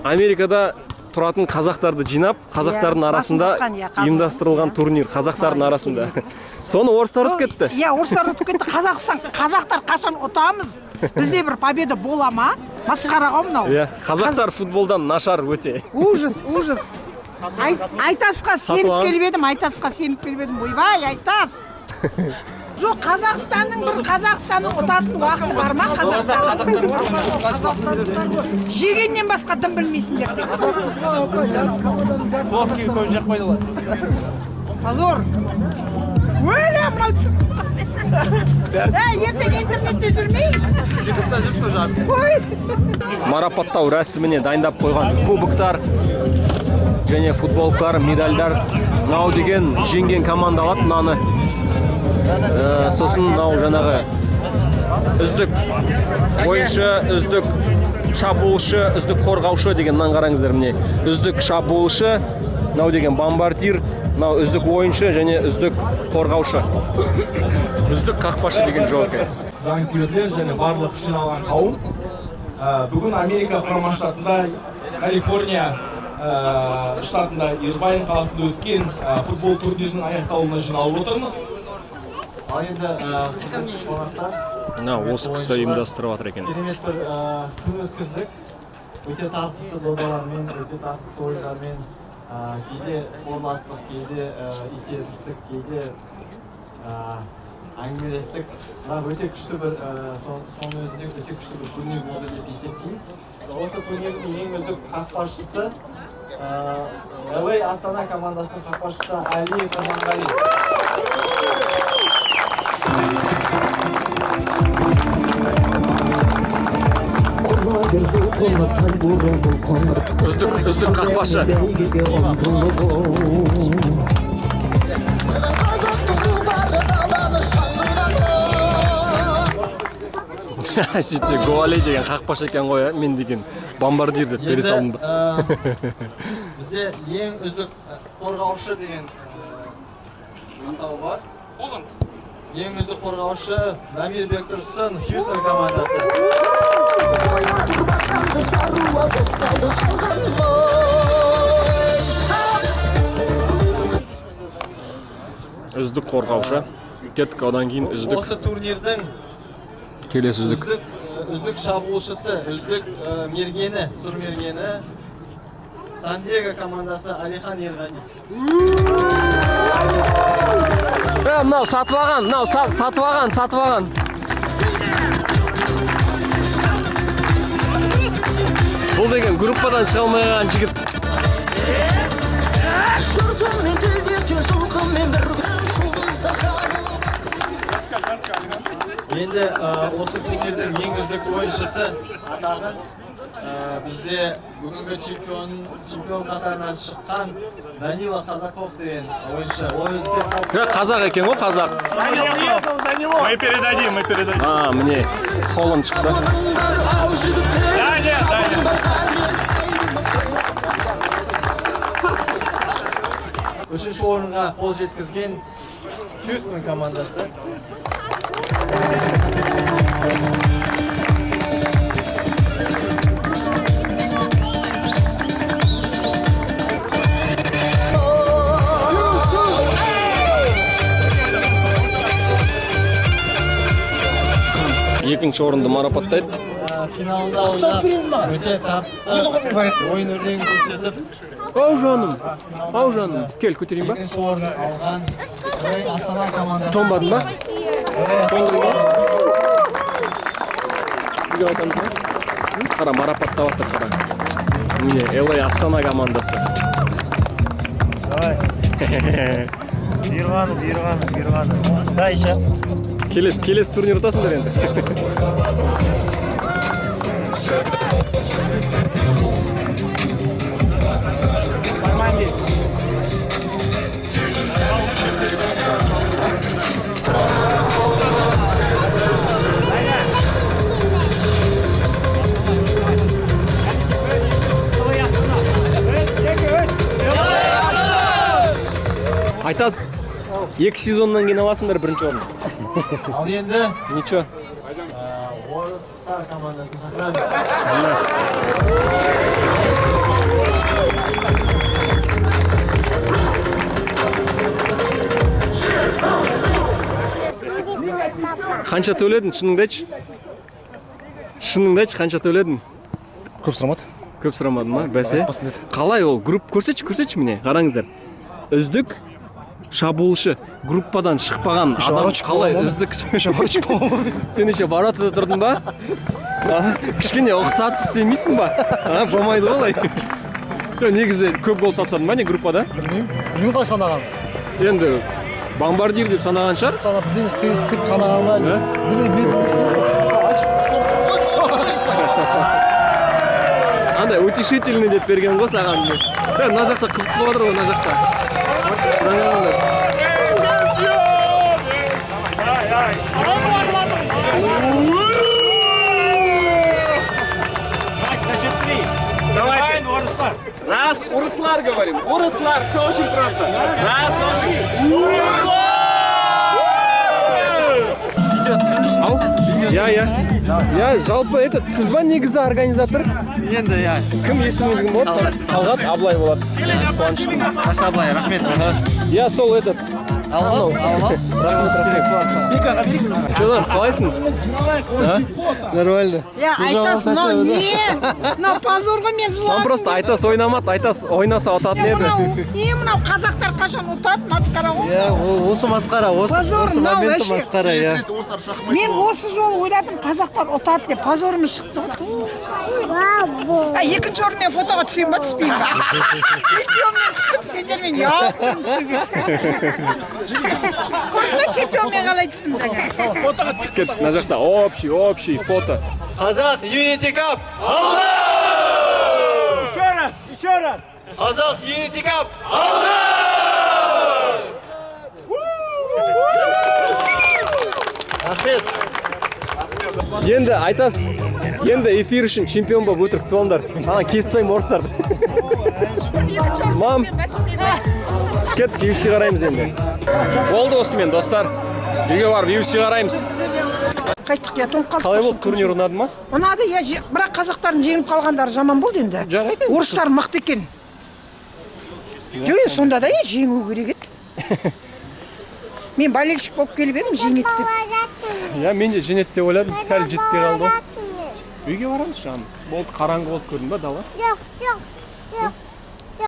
Speaker 1: Америкада тұратын қазақтарды жинап, қазақтардың
Speaker 2: Иә,
Speaker 1: арасында
Speaker 2: басын қосқан, иә, қазақ.
Speaker 1: ұйымдастырылған
Speaker 2: Иә.
Speaker 1: турнир, қазақтардың
Speaker 2: Молодец,
Speaker 1: арасында. Соны орыстар ұтып кетті.
Speaker 2: Иә, орыстар ұтып кетті. Қазақстан, қазақтар қашан ұтамыз? Бізде бір победа бола ма? Масқара ғой мынау.
Speaker 1: Иә, қазақтар футболдан нашар өте.
Speaker 2: Ужас, ужас. Айтасқа сеніп
Speaker 1: алған.
Speaker 2: келіп едім, Айтасқа сеніп келіп едім. Ойбай, Айтас. Жоқ, Қазақстанның бір, Қазақстанның ұтатын уақыты бар ма? Қазақтардың жегеннен басқа дым білмейсіңдер.
Speaker 9: Головкинге көп жақпайды олар.
Speaker 2: Позор. Өле, мынау түсіп. Ә, ертең интернетте жүрмей.
Speaker 9: Ютубта жүрсің жаңағы.
Speaker 2: Қой.
Speaker 1: Марапаттау рәсіміне дайындап қойған кубоктар және футболкалар, медальдар. Мынау деген жеңген команда алады мынаны. Сосын мынау жаңағы үздік ойыншы, үздік шабуылшы, үздік қорғаушы деген. Мынаны қараңыздар, міне, үздік шабуылшы, мынау деген бомбардир, мынау үздік ойыншы және үздік қорғаушы, үздік қақпашы деген жоқ екен.
Speaker 3: Жанкүйерлер және барлық жиналған қауым, бүгін Америка Құрама Штатында, Калифорния штатында, Ирвайн қаласында өткен футбол турнирінің аяқталуына жиналып отырмыз.
Speaker 7: Ал енді, құрметті қонақтар,
Speaker 1: Мына осы кісі ұйымдастырып жатыр екен.
Speaker 7: Керемет бір күн өткіздік. Өте тартысты додалармен, өте тартысты ойындармен, кейде спорластық, кейде итерістік, кейде әңгімелестік. Бірақ өте күшті бір, соның өзінде өте күшті бір турнир болды деп есептеймін. Осы турнирдің ең үздік қақпашысы LA Астана командасының қақпашысы Али Құрманғали.
Speaker 1: Үздік қақпашы. Сөйтсе, Гоали деген қақпашы екен ғой, ә? Мен деген бомбардир деп бере салдым ба?
Speaker 7: Бізде ең үздік қорғаушы деген атау бар. Ең үздік қорғаушы Дамир Бектұрсын, Хьюстон командасы.
Speaker 1: Үздік қорғаушы. Кеттік, одан кейін үздік
Speaker 7: Осы турнирдің
Speaker 1: келесі үздік.
Speaker 7: Үздік шабуылшысы, үздік мергені, сұр мергені Сан Диего командасы Алихан Ерғали.
Speaker 1: Мынау сатып алған, мынау сатып алған, сатып алған. Бұл деген группадан шыға алмай қалған жігіт.
Speaker 10: Жұртыммен тілдескен жылқымен бір
Speaker 7: Енді осы турнирдің ең үздік ойыншысы атағын бізде бүгінгі чемпион қатарынан шыққан Данила Казаков деген ойыншы. Ол өзі де
Speaker 1: Қазақ екен ғой, қазақ.
Speaker 9: Мы передадим, мы передадим.
Speaker 1: А, міне, Холланд шықты.
Speaker 9: Даня, Даня.
Speaker 7: Үшінші орынға қол жеткізген Хьюстон командасы.
Speaker 1: Екінші орынды марапаттайды.
Speaker 7: Финалында ойнап, өте тартысты ойын өрнегін көрсетіп,
Speaker 1: Ау, жаным, ау, жаным, кел, көтерейін ба?
Speaker 7: екінші орын алған Астана командасы.
Speaker 1: Тоңбадың ба? Тоңдың ба? Үйге қайтамыз ба? Қара, марапаттап жатыр, қара. Міне, LA Астана командасы.
Speaker 6: Давай. Бұйырғаны, бұйырғаны, бұйырғаны. Да, еще.
Speaker 1: Келесі турнир ұтасыңдар енді. Айтасыз, екі сезоннан кейін аласыңдар бірінші орын.
Speaker 7: Ал енді
Speaker 1: Ничего.
Speaker 7: Орыстар командасын шақырамыз.
Speaker 1: Қанша төледің, шыныңды айтшы? Шыныңды айтшы, қанша төледің?
Speaker 7: Көп сұрамады.
Speaker 1: Көп сұрамадың ма? Бәсе.
Speaker 7: Айтпасын деді.
Speaker 1: Қалай ол? Групп көрсетші, көрсетші, міне, қараңыздар. Үздік шабуылшы, группадан шықпаған
Speaker 7: Еще
Speaker 1: адам
Speaker 7: воротчик
Speaker 1: қалай
Speaker 7: болған.
Speaker 1: үздік?
Speaker 7: Еще воротчик болған.
Speaker 1: Сен еще воротада тұрдың ба? А, кішкене ұқсатып істемейсің ба? А, болмайды ғой олай. Жоқ, негізі көп гол салып ба не группада?
Speaker 7: Білмеймін. Білмеймін қалай санаған.
Speaker 1: Енді бомбардир деп санаған шығар.
Speaker 7: Санап бірдеңе істеп санаған ба? Білмеймін.
Speaker 1: Андай утешительный деп берген ғой саған. Е, мына жақта қызық болып жатыр ғой, мына жақта. Мына қараңдар.
Speaker 9: Давай. Давайте.
Speaker 5: Раз, Орыстар говорим. Орыстар, все очень просто. Раз, два, три.
Speaker 1: Ал, иә, жалпы, этот, сіз ба негізі организатор?
Speaker 7: Енді, иә.
Speaker 1: Кім, есіміңіз кім болады? Талғат Абылай болады, қуаныштымын.
Speaker 7: Жақсы, Абылай, рахмет.
Speaker 1: Иә, сол, этот,
Speaker 7: Алып, алып.
Speaker 1: Рахмет, рахмет. Че там, қалайсың? А?
Speaker 7: Нормально.
Speaker 2: Иә, Айтас, мынау не, мынау позор ғой, мен
Speaker 1: Маған
Speaker 2: жыладым.
Speaker 1: просто Айтас ойнамады. Айтас ойнаса, ұтатын еді.
Speaker 2: Мынау не, мынау қазақтар қашан ұтады? Масқара ғой.
Speaker 7: Иә, ол осы масқара, осы
Speaker 2: Позор,
Speaker 7: осы
Speaker 2: мынау
Speaker 7: моменті
Speaker 2: вообще.
Speaker 7: масқара, иә.
Speaker 2: Мен осы жолы ойладым, қазақтар ұтады деп, позорымыз шықты ғой. А, екінші орынмен фотоға түсемін ба, түспеймін ба? Чемпионмен түстім, сендермен ұялып тұрмын түсуге. Көрдің ба, чемпионмен қалай түстім жаңа?
Speaker 1: Кет, мына жақта общий, общий фото.
Speaker 7: Қазақ Unity Cup!
Speaker 9: Еще раз, еще раз.
Speaker 7: Қазақ Unity Cup! Рахмет.
Speaker 1: Енді Айтас, енді эфир үшін чемпион болып өтірік түсіп алыңдар. Ана кесіп тастаймын орыстарды. Мам, кеттік, UFC қараймыз енді. Болды осымен, достар, үйге барып UFC қараймыз.
Speaker 2: Қайттық, иә, тоңып қалдық.
Speaker 1: Қалай болды, турнир ұнады ма?
Speaker 2: Ұнады, иә, бірақ қазақтардың жеңіп қалғандары жаман болды енді.
Speaker 1: Жарайды.
Speaker 2: Орыстар мықты екен. Жоқ, енді сонда да, иә, жеңу керек еді. Мен болельщик болып келіп едім, жеңеді деп.
Speaker 1: Иә, мен де жеңеді деп ойладым, сәл жетпей қалды ғой. Үйге барамыз, жаным, болды. Қараңғы болды, көрдің ба, дала.
Speaker 11: Жоқ, жоқ, жоқ.